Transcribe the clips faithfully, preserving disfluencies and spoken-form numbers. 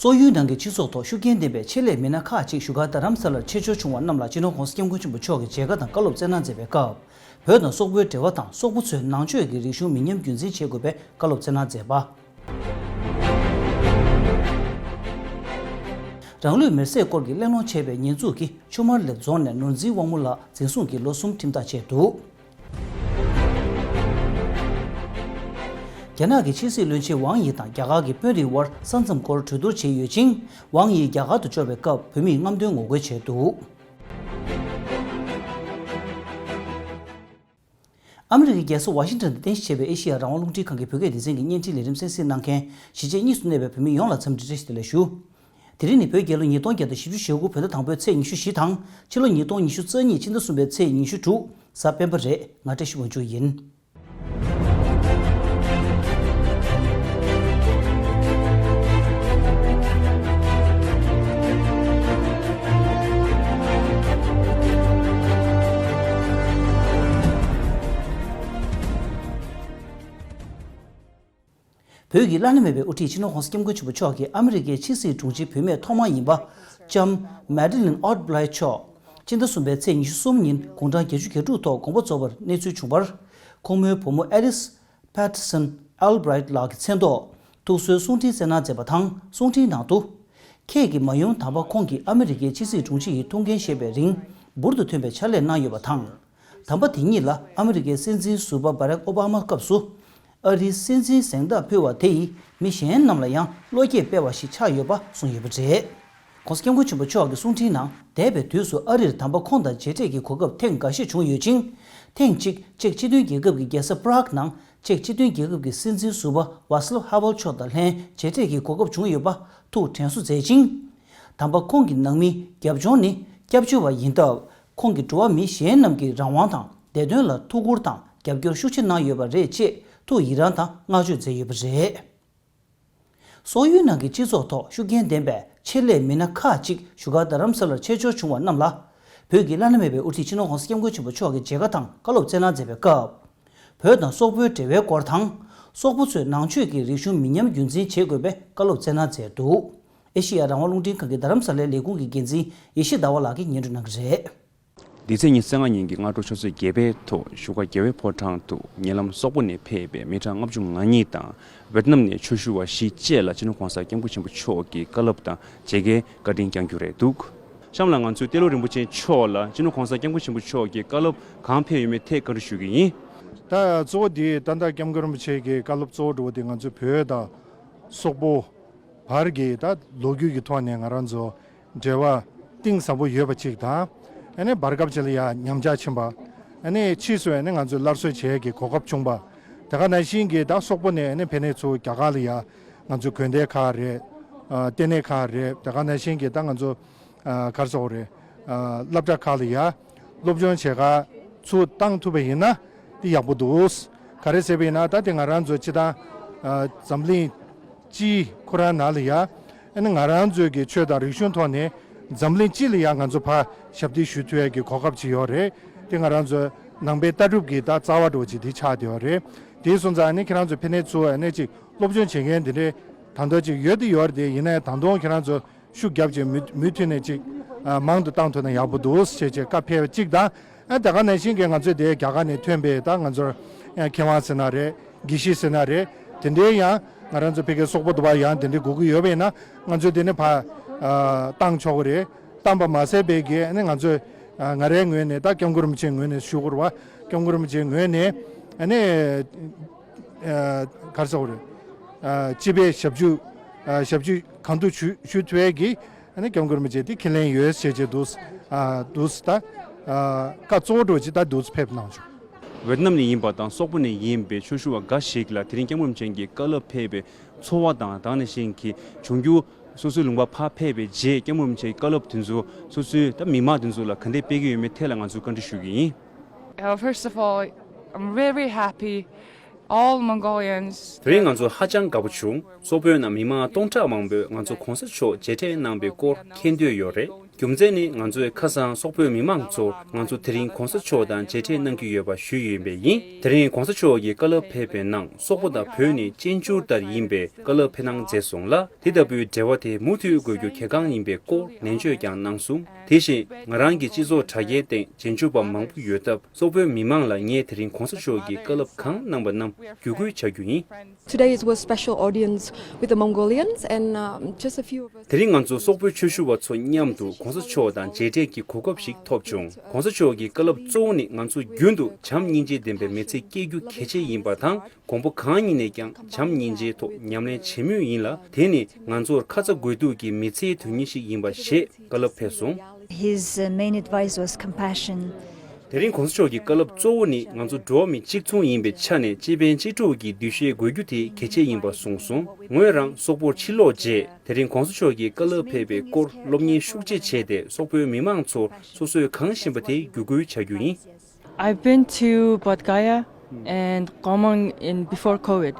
སོག་ཡུལ་ནང་གི་སྤྱི་ཚོགས་ཐོག་ཤུགས་རྐྱེན་ལྡན་པའི་ཆེད་ལས་མི་སྣ་ཁག་ཅིག་བཞུགས་སྒར་རྡ་རམ་ས་ལར་ཆེད་འབྱོར་བྱུང་བ་རྣམས་ལ་སྤྱི་ནོར་༸གོང་ས་༸སྐྱབས་མགོན་ཆེན་པོ་མཆོག་གིས་མཇལ་ཁ་དང་བཀའ་སློབ་སྩལ་གནང་མཛད་པའི་སྐབས། བོད་དང་སོག་པོའི་འབྲེལ་བ་དང་སོག་པོ་ཚོའི་ནང་ཆོས་ཀྱི་རིག་གཞུང་མི་ཉམས་རྒྱུན་འཛིན་བྱེད་དགོས་པའི་བཀའ་སློབ་སྩལ་གནང་མཛད་པ། རང་ལུས་མེར་སྲེག་སྐོར་གྱི་གླེང་སློང་བྱས་པའི་ཉེས་འཛུགས་ཀྱིས་ཆུ་དམར་ལེབ་རྫོང་ནས་ནོར་འཛིན་དབང་མོ་ལགས་འཛིན་བཟུང་གིས་ལོ་གསུམ་ཁྲིམས་ཐག་བཅད་འདུག། རྒྱ་ནག་གི་ཕྱི་སྲིད་བློན་ཆེན་ཝང་ཡི་དང་རྒྱ་གར་གྱི་དཔོན་རིགས་དབར་ས་མཚམས་སྐོར་གྲོས་བསྡུར་བྱས་ཡོད་ཅིང་། ཝང་ཡི་རྒྱ་གར་དུ་འབྱོར་བའི་སྐབས་བོད་མིས་རྔམ་སྟོན་ངོ་རྒོལ་བྱས་འདུག། ཨ་མི་རི་ཀའི་རྒྱལ་ས་ཝ་ཤིང་ཊོན་དུ་རྟེན་གཞི་བྱས་པའི་ཨེ་ཤེ་ཡ་རང་དབང་རླུང་འཕྲིན་ཁང་གི་བོད་སྐད་སྡེ་ཚན་གྱི་བརྙན་འཕྲིན་ལས་རིམ་གསན་གཟིགས་གནང་མཁན་གཞིས་བྱེས་གཉིས་སུ་གནས་པའི་བོད་མི་ཡོངས་ལ་འཚམས་འདྲི་བཀྲ་ཤིས་བདེ་ལེགས་ཞུ། དེ་རིང་ནི་བོད་རྒྱལ་ལོ་ཉིས་སྟོང་བརྒྱ་དང་བཞི་བཅུ་ཞེ་དགུ་བོད་ཟླ་དང་པོའི་ཚེས་ཉི་ཤུ་བཞི་དང་ཕྱི་ལོ་ཉིས་སྟོང་ཉི་ཤུ་རྩ་གཉིས་ཕྱི་ཟླ་གསུམ་པའི་ཚེས་ཉི་ཤུ་དྲུག་གཟའ་སྤེན་པ་རེད། ང་བཀྲ་ཤིས་དབང་ཕྱུག་ཡིན། བོད་ཀྱི་བླ་ན་མེད་པའི་དབུ་ཁྲིད་སྤྱི་ནོར་༸གོང་ས་༸སྐྱབས་མགོན་ཆེན་པོ་མཆོག་གིས་ཨ་མི་རི་ཀའི་ཕྱི་སྲིད་དྲུང་ཆེ་བུད་མེད་ཐོག་མ་ཡིན་པ་ལྕམ་མེ་ཌི་ལིན་ཨོལ་བྷི་རའི་ཊི་མཆོག་ཕྱི་ཟླ་གསུམ་པའི་ཚེས་ཉི་ཤུ་གསུམ་ཉིན་དགུང་གྲངས་བརྒྱད་ཅུ་གྱ་དྲུག་ཐོག་དགོངས་པ་རྫོགས་པར་གནས་ཚུལ་བྱུང་བར། ཁོང་མོའི་བུ་མོ་ཨེ་ལིས་ཕེ་ཊི་སན་ཨོལ་བྷི་རའི་ཊི་ལགས་ཀྱི་མཚན་ཐོག་ཐུགས་གསོའི་གསུང་འཕྲིན་བསྩལ་གནང་མཛད་པ་དང་། གསུང་འཕྲིན་ནང་དུ། ཁྱེད་ཀྱི་མ་ཡུམ་དམ་པ་ཁོང་གིས་ཨ་མི་རི་ཀའི་ཕྱི་སྲིད་དྲུང་ཆེ་ཡི་ཐུགས་འགན་བཞེས་པའི་རིང་འབུར་དུ་ཐོན་པའི་ཕྱག་ལས་གནང་ཡོད་པ་དང་། དམ་པ་དེ་ཉིད་ལ་ཨ་མི་རི་ཀའི་སྲིད་འཛིན་ཟུར་པ་བྷ་རག་ཨོ་བྷ་མ་སྐབས་སུ། ཨ་རིའི་སྲིད་འཛིན་གཟེངས་རྟགས་ཕུལ་བ་དེ་ཡིས་མི་གཞན་རྣམས་ལ་ཡང་བློ་སྐྱེད་སྤེལ་བ་ཞིག་ཆགས་ཡོད་པ་གསུངས་ཡོད་པ་རེད། ༸གོང་ས་༸སྐྱབས་མགོན་ཆེན་པོ་མཆོག་གི་གསུང་འཕྲིན་ནང་། འདས་པའི་དུས་སུ་ཨ་རིར་དམ་པ་ཁོང་དང་མཇལ་འཕྲད་ཀྱི་གོ་སྐབས་ཐེངས་འགའ་ཤས་བྱུང་ཡོད་ཅིང་། ཐེངས་གཅིག་ཅེཀ་སྤྱི་མཐུན་རྒྱལ་ཁབ་ཀྱི་རྒྱལ་ས་པ་རག་ནང་ཅེཀ་སྤྱི་མཐུན་རྒྱལ་ཁབ་ཀྱི་སྲིད་འཛིན་ཟུར་པ་ཝཱ་སི་ལབ་ཧ་ཝེལ་མཆོག་དང་ལྷན་མཇལ་འཕྲད་ཀྱི་གོ་སྐབས་བྱུང་ཡོད་པ་ཐུགས་དྲན་གསོ་མཛད་ཅིང་། དམ་པ་ཁོང་གི་ནང་མིའི་རྒྱབ་ལྗོངས་ནི་སྐྱབས་བཅོལ་བ་ཡིན་སྟབས། ཁོང་གིས་འགྲོ་བ་མི་གཞན་རྣམས་ཀྱི་རང་དབང་དང་བདེ་དོན་ལ་ཐུགས་ཁུར་དང་རྒྱབ་སྐྱོར་ཤུགས་ཆེ་གནང་ཡོད་པ་རེད་ཅེས་ཐུགས་ཡི་རང་དང་བསྔགས་བརྗོད་མཛད་ཡོད་པ་རེད། སོག་ཡུལ་ནང་གི་སྤྱི་ཚོགས་ཐོག་ཤུགས་རྐྱེན་ལྡན་པའི་ཆེད་ལས་མི་སྣ་ཁག་ཅིག་བཞུགས་སྒར་རྡ་རམ་ས་ལར་ཆེད་འབྱོར་བྱུང་བ་རྣམས་ལ། བོད་ཀྱི་བླ་ན་མེད་པའི་དབུ་ཁྲིད་སྤྱི་ནོར་༸གོང་ས་༸སྐྱབས་མགོན་ཆེན་པོ་མཆོག་གིས་མཇལ་ཁ་དང་བཀའ་སློབ་སྩལ་གནང་མཛད་པའི་སྐབས། བོད་དང་སོག་པོའི་འབྲེལ་བའི་སྐོར་དང་། སོག་པོ་ཚོས་ནང་ཆོས་ཀྱི་རིག་གཞུང་མི་ཉམས་རྒྱུན་འཛིན་བྱེད་དགོས་པའི་བཀའ་སློབ་སྩལ་གནང་མཛད་འདུག། ཨེ་ཤེ་ཡ་རང་དབང་རླུང་འཕྲིན་ཁང་གི་རྡ་རམ་ས་ལའི་ལས་ཁུངས་ཀྱི་འགན་འཛིན་ཡེ་ཤེས་ཟླ་བ་ལགས་ཀྱིས་སྙན་སྒྲོན་གནང་གི་རེད། འདི་ཚེས་ཉི་ཤུ་རྩ་ལྔ་ཉིན་གྱི་སྔ་དྲོ་ཆུ་ཚོད་བརྒྱད་པའི་ཐོག་བཞུགས་སྒར་རྒྱལ་བའི་ཕོ་བྲང་དུ་ཉེ་ལམ་སོག་པོ་ནས་ཕེབས་པའི་མི་གྲངས་ལྔ་བཅུ་ང་གཉིས་དང་། ཝེ་ཏི་ནམ་ནས་ཆོས་ཞུ་བ་བཞི་བཅས་ལ་སྤྱི་ནོར་༸གོང་ས་༸སྐྱབས་མགོན་ཆེན་པོ་མཆོག་གིས་བཀའ་སློབ་དང་མཇལ་ཁའི་བཀའ་དྲིན་བསྐྱངས་རྒྱུ་རེད་འདུག། གཤམ་ལ་ང་ཚོས་ཏེ་ལོ་རིན་པོ་ཆེ་མཆོག་ལ་སྤྱི་ནོར་༸གོང་ས་༸སྐྱབས་མགོན་ཆེན་པོ་མཆོག་གིས་བཀའ་སློབ་གང་ཕེབས་ཡོད་མེད་ཐད་བཀའ་འདྲི་ཞུ་གི་ཡིན། ད་གཙོ་བོ་འདི་ད་ལྟ་༸སྐྱབས་མགོན་རིན་པོ་ཆེ་གི་བཀའ་སློབ་གཙོ་བོ་འགྲོ་བ་འདི་ང་ཚོ་བོད་དང་སོག་པོ་བར་གྱི་ད་ལོ་རྒྱུས་ཀྱི་ཐོག་ནས་ང་རང་ཚོ་འབྲེལ་བ་གཏིང་ཟབ་པོ་ཡོད་པ་གཅིག་དང་། ཨ་ནི་བར་སྐབས་ཅིག་ལ་ཡང་ཉམས་ཆག་ཕྱིན་པ། ཨ་ནི་ཕྱིས་སུ་ཨ་ནི་ང་ཚོས་སླར་གསོ་བྱེད་ཡས་ཀྱི་གོ་སྐབས་བྱུང་པ། དེ་ག་ནང་བཞིན་གྱི་ད་སོག་པོ་ནས་ཨ་ནི་ཕེབས་མཁན་ཚོ་རྒྱ་གར་ལ་ཡང་ང་ཚོའི་དགོན་སྡེ་ཁག་རེད། ཨ་ལྟེ་གནས་ཁག་རེད། དེ་ག་ནང་བཞིན་གྱི་ད་ང་ཚོ་ཨ་ག་རེ་ཟེར་དགོས་རེད། ཨ་སློབ་གྲྭ་ཁག་ལ་ཡང་སློབ་སྦྱོང་བྱེད་ག་ཚུར་བཏང་ཐུབ་པ་ཡིན་ན་དེ་ཡག་པོ་འདུག། ག་རེ་ཟེར་བ་ཡིན་ན་ད་དེ་ང་རང་ཚོ་སྤྱིར་བཏང་ཨ་འཛམ་གླིང་སྤྱིའི་ཁོ་རང་ནང་ལ་ཡ། ཨ་ནི་ང་རང་ཚོའི་གི་ཆོས་དང་རིག་གཞུང་ཐོག་ནས་འཛམ་གླིང་སྤྱི་ལ་ཡ་ང་ཚོ་ཕར་ཞབས་འདེགས་ཞུ་ཐུབ་ཡ་གི་གོ་སྐབས་ཅིག་ཡོད་རེད། དེ་ང་རང་ཚོ་ནང་པའི་ལྟ་གྲུབ་ཀྱི་ད་རྩ་བ་འདྲ་བོ་ཅིག་དེ་ཆགས་བསྡད་ཡོད་རེད། དེ་སོང་ཙང་ཨ་ནི་ཁྱེད་རང་ཚོ་ཕེབས་མཁན་ཚོ་ཨ་ནི་ཅིག་སློབ་སྦྱོང་བྱེད་མཁན་དེ་འདྲའི་ད་མདོ་ཅིག་ཡོད་དེ་ཡོད་རེད། དེ་ཡིན་ན་ཡང་ད་དུང་ཁྱེད་རང་ཚོ་ཤུགས་རྒྱབ་ཅིག་མུ་མུ་མཐུད་ནས་ཅིག་ཨ་མང་དུ་བཏང་ཐུབ་ན་ཡག་པོ་འདུག་ཞེས་བྱས་བཀའ་ཕེབས་པ་གཅིག་དང་། ཨ་དེ་ག་ནང་བཞིན་གྱི་ང་ཚོས་དེ་རྒྱ་གར་ནས་ཐོན་པའི་ད་ང་ཚོར་ཨ་མཁས་དབང་ཟེར་ན་རེད། དགེ་བཤེས་ཟེར་ན་རེད། དེ་འདྲའི་ཡང་ང་རང་ཚོ་ཕ་གིའི་སོག་པོ་དུ་བ་ཡང་དེ་འདྲའི་དགོས་ཀྱི་ཡོད་པ་ཡིན་ན་ང་ཚོས་དེ་ནི་ཕར་ཨ་བཏང་ཆོག་གི་རེད། བཏང་པ་མ་ཟད་པའི་གི་ཨ་ནི་ང་ཚོས་ཨ་ང་རའི་ངོས་ནས་ད་༸སྐྱབས་མགོན་རིན་པོ་ཆེའི་ངོས་ནས་ཞུ་དགོས་རེད་བ།༸སྐྱབས་མགོན་རིན་པོ་ཆེའི་ངོས་ནས་ཨ་ནི། ཨ་ག་རེ་ཟེར་དགོས་རེད། ཨ་སྤྱི་པའི་ཞབས་ཞུ་ཨ་ཞབས་ཞུ་གང་ཐུབ་ཞུ་ཞུ་ཐུབ་ཡས་ཀྱི་ཨ་ནི་༸སྐྱབས་མགོན་རིན་པོ་ཆེ་དེ་ཁས་ལེན་ཡོད་ཟེར་བྱས་འདུག། ཨ་འདུག་ད་ཨ་བཀའ་གཙོ་བོ་འདྲ་བོ་ཅིག་ད་འདུག་ཕེབས་གནང་བྱུང་། ཝེ་ཏི་ནམ་ནས་ཡིན་པ་དང་སོག་པོ་ནས་ཡིན་པའི་ཆོས་ཞུ་བ་འགའ་ཞིག་ལ་དེ་རིང་༸སྐྱབས་མགོན་རིན་པོ་ཆེ་གི་བཀའ་སློབ་ཕེབས་པའི་ཚོར་བ་དང་དེ་ག་ནང་བཞིན་གྱི་འབྱུང་འགྱུར་སོ་སོའི་ལུང་པ་ཕར་ཕེབས་པའི་རྗེས་༸སྐྱབས་མགོན་རིན་པོ་ཆེའི་བཀའ་སློབ་དེ་ཚོ་སོ་སོའི་ད་མི་མང་དེ་ཚོ་ལ་ག་འདྲས་སྤེལ་གྱི་ཡོད་མེད་ཐད་ལ་ང་ཚོས་བཀའ་འདྲི་ཞུ་གི་ཡིན། Uh, first of all, I'm very, very happy. All Mongolians. དེ་རིང་ང་ཚོ་ཧ་ཅང་དགའ་པོ་བྱུང་། སོག་པོའི་ནང་མི་མང་སྟོང་ཕྲག་མང་པོས་ང་ཚོ་༸གོང་ས་མཆོག་མཇལ་འཕྲད་གནང་པའི་སྐོར་མཁྱེན་འདོད་ཡོད་རེད། རྒྱུ་མཚན་ནི་ང་ཚོས་ཁ་སང་སོག་པོའི་མི་མང་ཚོར་ང་ཚོ་དེ་རིང་གོང་ས་མཆོག་དང་མཇལ་འཕྲད་གནང་གི་ཡོད་པ་ཞུས་ཡོད་པས་ཡིན། དེ་རིང་གོང་ས་མཆོག་གི་བཀའ་སློབ་ཕེབས་པའི་ནང་སོག་པོ་དང་བོད་ནི་གཅེན་གཅུང་ལྟར་ཡིན་པའི་བཀའ་སློབ་ཕེབས་གནང་མཛད་སོང་ལ། དེ་ལྟ་བུའི་འབྲེལ་བ་དེ་མུ་མཐུད་དགོས་རྒྱུ་གལ་འགངས་ཡིན་པའི་སྐོར་ནན་བརྗོད་ཀྱང་གནང་སོང་། དེ་བཞིན་ང་རང་གི་སྤྱི་ཚོགས་དྲ་རྒྱའི་སྟེང་རྗེས་འཇུག་པ་མང་པོ་ཡོད་སྟབས། སོག་པོའི་མི་མང་ལ་ངས་དེ་རིང་གོང་ས་མཆོག་གིས་བཀའ་སློབ་གང་གནང་པ་རྣམས་བརྒྱུད་སྐུལ་བྱ་རྒྱུ་ཡིན། Today is with special audience with the Mongolians and um, just a few of us. དེ་རིང་ང་ཚོ་སོག་པོའི་ཆོས་ཞུ་བ་ཚོ་མཉམ་དུ་གོང་ས་མཆོག་དང་མཇལ་འཕྲད་ཀྱི་གོ་སྐབས་ཤིག་ཐོབ་བྱུང་། གོང་ས་མཆོག་གི་བཀའ་སློབ་གཙོ་བོ་ནི་ང་ཚོ་རྒྱུན་དུ་བྱམས་སྙིང་རྗེ་ལྡན་པའི་མི་ཚེ་སྐྱེལ་རྒྱུ་གལ་ཆེ་ཡིན་པ་དང་། མགོན་པོ་གང་ཉིད་ནས་ཀྱང་བྱམས་སྙིང་རྗེའི་ཐོག་ཉམས་ལེན་བྱེད་མུས་ཡིན་ལ། དེ་ནི་ང་ཚོར་ཁ་ཚ་དགོས་གཏུགས་ཀྱི་མི་ཚེའི་དོན་སྙིང་ཞིག་ཡིན་པ་ཞེས་བཀའ་སློབ་ཕེབས་སོང་། His uh, main advice was compassion. དེ་རིང་གོང་ས་མཆོག་གི་བཀའ་སློབ་གཙོ་བོ་ནི་ང་ཚོ་འགྲོ་བ་མི་གཅིག་མཚུངས་ཡིན་པའི་ཆ་ནས་སྤྱི་ཕན་སྤྱི་ཕྲུག་གི་འདུ་ཤེས་དགོས་རྒྱུ་དེ་གལ་ཆེ་ཡིན་པ་གསུངས་སོང་། ངོས་རང་སོག་པོར་ཕྱིར་ལོག་རྗེས་དེ་རིང་གོང་ས་མཆོག་གི་བཀའ་སློབ་ཕེབས་པའི་སྐོར་སློབ་གཉེར་ཤུགས་ཆེ་བྱས་ཏེ་སོག་པོའི་མི་མང་ཚོར་སོ་སོས་གང་ཤེས་པ་དེ་བརྒྱུད་སྐུལ་བྱ་རྒྱུ་ཡིན། I've been to Bodh Gaya and Kawmang in before COVID.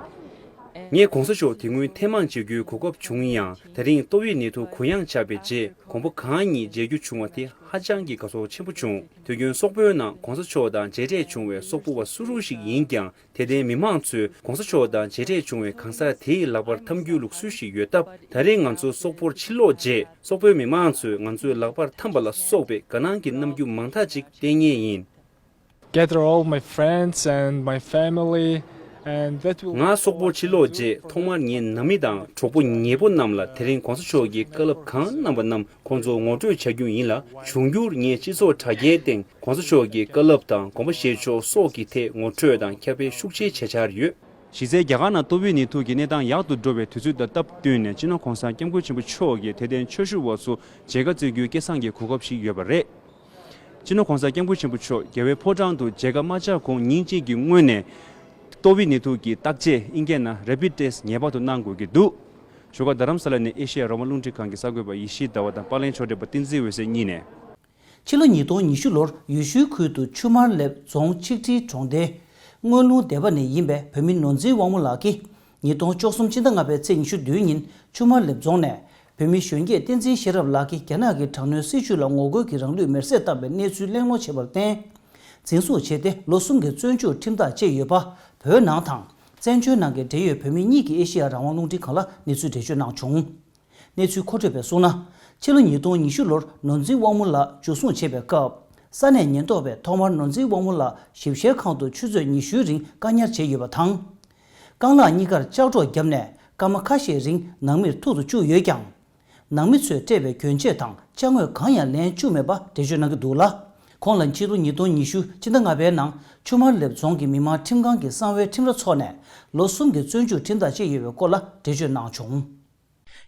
ངས་གོང་ས་མཆོག་དེ་སྔོན་ཐེངས་མང་མཇལ་རྒྱུའི་གོ་སྐབས་བྱུང་ཡང་། དེ་རིང་ཏོག་དབྱིབས་ནད་དུག་གུ་ཡངས་ཆགས་པའི་རྗེས་མགོན་པོ་གང་ཉིད་མཇལ་རྒྱུ་བྱུང་བ་དེ་ཧ་ཅང་གི་དགའ་ཚོར་ཆེན་པོ་བྱུང་། དུས་རྒྱུན་སོག་པོའི་ནང་གོང་ས་མཆོག་དང་མཇལ་འཕྲད་བྱུང་བའི་སོག་པོ་བ་སུ་རུ་ཞིག་ཡིན་ཀྱང་། དད་ལྡན་མི་མང་ཚོས་གོང་ས་མཆོག་དང་མཇལ་འཕྲད་བྱུང་བའི་གང་ཟག་དེའི་ལག་པར་འཐམ་རྒྱུའི་ལུགས་སྲོལ་ཞིག་ཡོད་སྟབས། ད་རེས་ང་ཚོ་སོག་པོར་ཕྱིར་ལོག་རྗེས་སོག་པོའི་མི་མང་ཚོས་ང་ཚོའི་ལག་པར་འཐམ་པ་ལ་སོགས་པའི་དགའ་སྣང་གི་རྣམ་འགྱུར་མང་དག་ཅིག་བསྟན་ངེས་ཡིན། Gather all my friends and my family, and that will ང་སོག་པོར་ཕྱིར་ལོག་རྗེས་ཐོག་མར་ངའི་ནང་མི་དང་གྲོགས་པོ་ཉེ་པོ་རྣམས་ལ་དེ་རིང་གོང་ས་མཆོག་གིས་བཀའ་སློབ་གང་གནང་པ་རྣམས་ཁོང་ཚོར་ངོ་སྤྲོད་བྱ་རྒྱུ་ཡིན་ལ། འབྱུང་འགྱུར་ངས་སྤྱི་ཚོགས་དྲ་རྒྱའི་སྟེང་གོང་ས་མཆོག་གི་བཀའ་སློབ་དང་དགོངས་པ་བཞེས་ཕྱོགས་སོགས་ཀྱི་ཐད་ངོ་སྤྲོད་དང་ཁྱབ་སྤེལ་ཤུགས་ཆེ་བྱེད་འཆར་ཡོད། གཞི་རྩའི་རྒྱ་གར་ནང་ཏོག་དབྱིབས་ནད་དུག་གི་གནས་སྟངས་ཡག་ཏུ་འགྲོ་བའི་དུས་ཚོད་དང་སྟབས་བསྟུན་ནས་སྤྱི་ནོར་༸གོང་ས་༸སྐྱབས་མགོན་ཆེན་པོ་མཆོག་གིས་དད་ལྡན་ཆོས་ཞུ་བ་ཚོ་མཇལ་ཁ་བསྩལ་རྒྱུའི་སྐལ་བཟང་གི་གོ་སྐབས་ཤིག་ཡོད་པ་རེད། སྤྱི་ནོར་༸གོང་ས་༸སྐྱབས་མགོན་ཆེན་པོ་མཆོག་རྒྱལ་བའི་ཕོ་བྲང་དུ་མཇལ་ཁ་མ་བཅར་གོང་ཉིན་གཅིག་གི་སྔོན་ནས་ཏོག་དབྱིབས་ནད་དུག་གི་བརྟག་དཔྱད་ཨིན་སྐད་ནང་Rapid Test་ངེས་པར་དུ་གནང་དགོས་ཀྱི་འདུག་བཞུགས་སྒར་རྡ་རམ་ས་ལ་ནས་ཨེ་ཤེ་ཡ་རང་དབང་རླུང་འཕྲིན་ཁང་གི་གསར་འགོད་པ་ཡེ་ཤེས་ཟླ་བ་དང་པར་ལེན་ཕྱོགས་སྒྲིག་པ་བསྟན་འཛིན་འོད་ཟེར་གཉིས་ནས། ཕྱི་ལོ་ཉིས་སྟོང་ཉི་ཤུ་ལོར་ཡུལ་ཤུལ་ཁུལ་དུ་ཆུ་དམར་ལེབ་རྫོང་ཆིག་ཁྲིའི་གྲོང་སྡེ་སྔོན་ལུང་སྡེ་པ་ནས་ཡིན་པའི་བོད་མི་ནོར་འཛིན་དབང་མོ་ལགས་ཀྱིས། ཉིས་སྟོང་བཅུ་གསུམ་ཕྱི་ཟླ་ལྔ་པའི་ཚེས་ཉི་ཤུ་བདུན་ཉིན་ཆུ་དམར་ལེབ་རྫོང་ནས་བོད་མི་གཞོན་སྐྱེས་བསྟན་འཛིན་ཤེས་རབ་ལགས་ཀྱིས་རྒྱ་ནག་གི་དྲག་གནོན་སྲིད་བྱུས་ལ་ངོ་རྒོལ་གྱིས་རང་ལུས་མེར་སྲེག་བཏང་བའི་གནས་ཚུལ་གླེང་སློང་བྱས་པར་བརྟེན། འཛིན་བཟུང་བྱས་ཏེ་ལོ་གསུམ་གྱི་བཙོན་འཇུག་ཁྲིམས་ཐག་བཅད་ཡོད་པ། བོད་ནང་དང་བཙན་བྱོལ་ནང་གི་འབྲེལ་ཡོད་བོད་མི་གཉིས་ཀྱིས་ཨེ་ཤེ་ཡ་རང་དབང་རླུང་འཕྲིན་ཁང་ལ་གནས་ཚུལ་འགྲེལ་བརྗོད་གནང་བྱུང་། གནས་ཚུལ་མཁོ་སྤྲོད་པས་གསུངས་ན། ཕྱི་ལོ་ཉིས་སྟོང་ཉི་ཤུ་ལོར་ནོར་འཛིན་དབང་མོ་ལགས་འཇུ་བཟུང་བྱས་པའི་སྐབས། ས་གནས་ཉེན་རྟོག་པས་ཐོག་མར་ནོར་འཛིན་དབང་མོ་ལགས་ཞིབ་བཤེར་ཁང་དུ་ཆུ་ཚོད་ཉི་ཤུའི་རིང་བཀག་ཉར་བྱས་ཡོད་པ་དང་། རྐང་ལག་གཉིས་ཀར་ལྕགས་སྒྲོག་བརྒྱབ་ནས་སྐར་མ་ཁ་ཤས་རིང་ནང་མིར་ཐུག་ཏུ་བཅུག་ཡོད་ཀྱང་། ནང་མི་ཚོས་སྤྲད་པའི་གྱོན་ཆས་དང་ཅ་དངོས་གང་ཡང་ལེན་བཅུག་མེད་པ་འགྲེལ་བརྗོད་གནང་གི་འདུག་ལ། ཁོང་ལ་ཕྱི་ལོ་ཉིས་སྟོང་ཉི་ཤུ་ཕྱི་ཟླ་ལྔ་པའི་ནང་ཆུ་དམར་ལེབ་རྫོང་གི་མི་དམངས་ཁྲིམས་ཁང་གི་གསང་བའི་ཁྲིམས་ར་ཚོགས་ནས་ལོ་གསུམ་གྱི་བཙོན་འཇུག་ཁྲིམས་ཐག་བཅད་ཡོད་པའི་སྐོར་ལ་འགྲེལ་བརྗོད་གནང་བྱུང་།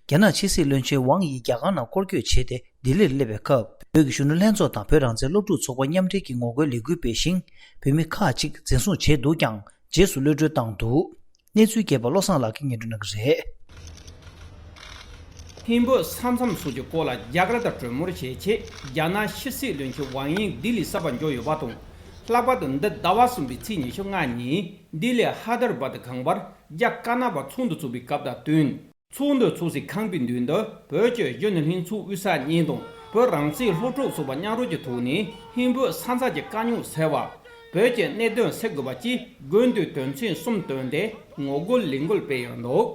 རྒྱ་ནག་ཕྱི་སྲིད་བློན་ཆེན་ཝང་ཡི་རྒྱ་གར་ནང་སྐོར་སྐྱོད་བྱས་ཏེ་ལྡི་ལིར་སླེབས་པའི་སྐབས། བོད་ཀྱི་གཞོན་ནུ་ལྷན་ཚོགས་དང་བོད་རང་བཙན་སློབ་ཕྲུག་ཚོགས་པ་མཉམ་འབྲེལ་གྱིས་ངོ་རྒོལ་ལས་འགུལ་སྤེལ་ཞིང་། བོད་མི་ཁག་ཅིག་འཛིན་བཟུང་བྱས་འདུག་ཀྱང་། རྗེས་སུ་གློད་གྲོལ་བཏང་འདུག་གནས་ཚུལ་རྒྱས་པ་བློ་བཟང་ལགས་ཀྱིས་སྙན་སྒྲོན་གནང་གི་རེད། ཧིན་བོད་ས་མཚམས་སོགས་ཀྱི་སྐོར་ལ་རྒྱ་གར་དང་གྲོས་མོལ་བྱས་རྗེས། རྒྱ་ནག་ཕྱི་སྲིད་བློན་ཆེན་ཝང་དབྱིང་ལྡི་ལི་གསར་པར་འབྱོར་ཡོད་པ་དང་། ལྷག་པར་དུ་འདི་ཟླ་བ་གསུམ་པའི་ཚེས་ཉི་ཤུ་ལྔ་ཉིན་ལྡི་ལི་ཧ་དར་བཱད་ཁང་པར་རྒྱ་དཀར་ནག་བར་ཚོགས་འདུ་ཚོགས་པའི་སྐབས་དང་བསྟུན། ཚོགས་འདུ་ཚོགས་སའི་ཁང་པའི་མདུན་དུ་བོད་ཀྱི་གཞོན་ནུ་ལྷན་ཚོགས་དབུས་ས་གཉིས་དང་བོད་རང་བཙན་སློབ་ཕྲུག་ཚོགས་པ་མཉམ་རུབ་ཀྱི་ཐོག་ནས་ཧིན་བོད་ས་མཚམས་ཀྱི་དཀའ་རྙོག་སེལ་བ། བོད་ཀྱི་གནད་དོན་སེལ་དགོས་པ་བཅས་དགོན་སྡེ་དོན་ཚན་གསུམ་བཏོན་ཏེ་ངོ་རྒོལ་ལས་འགུལ་སྤེལ་ཡོད་འདུག་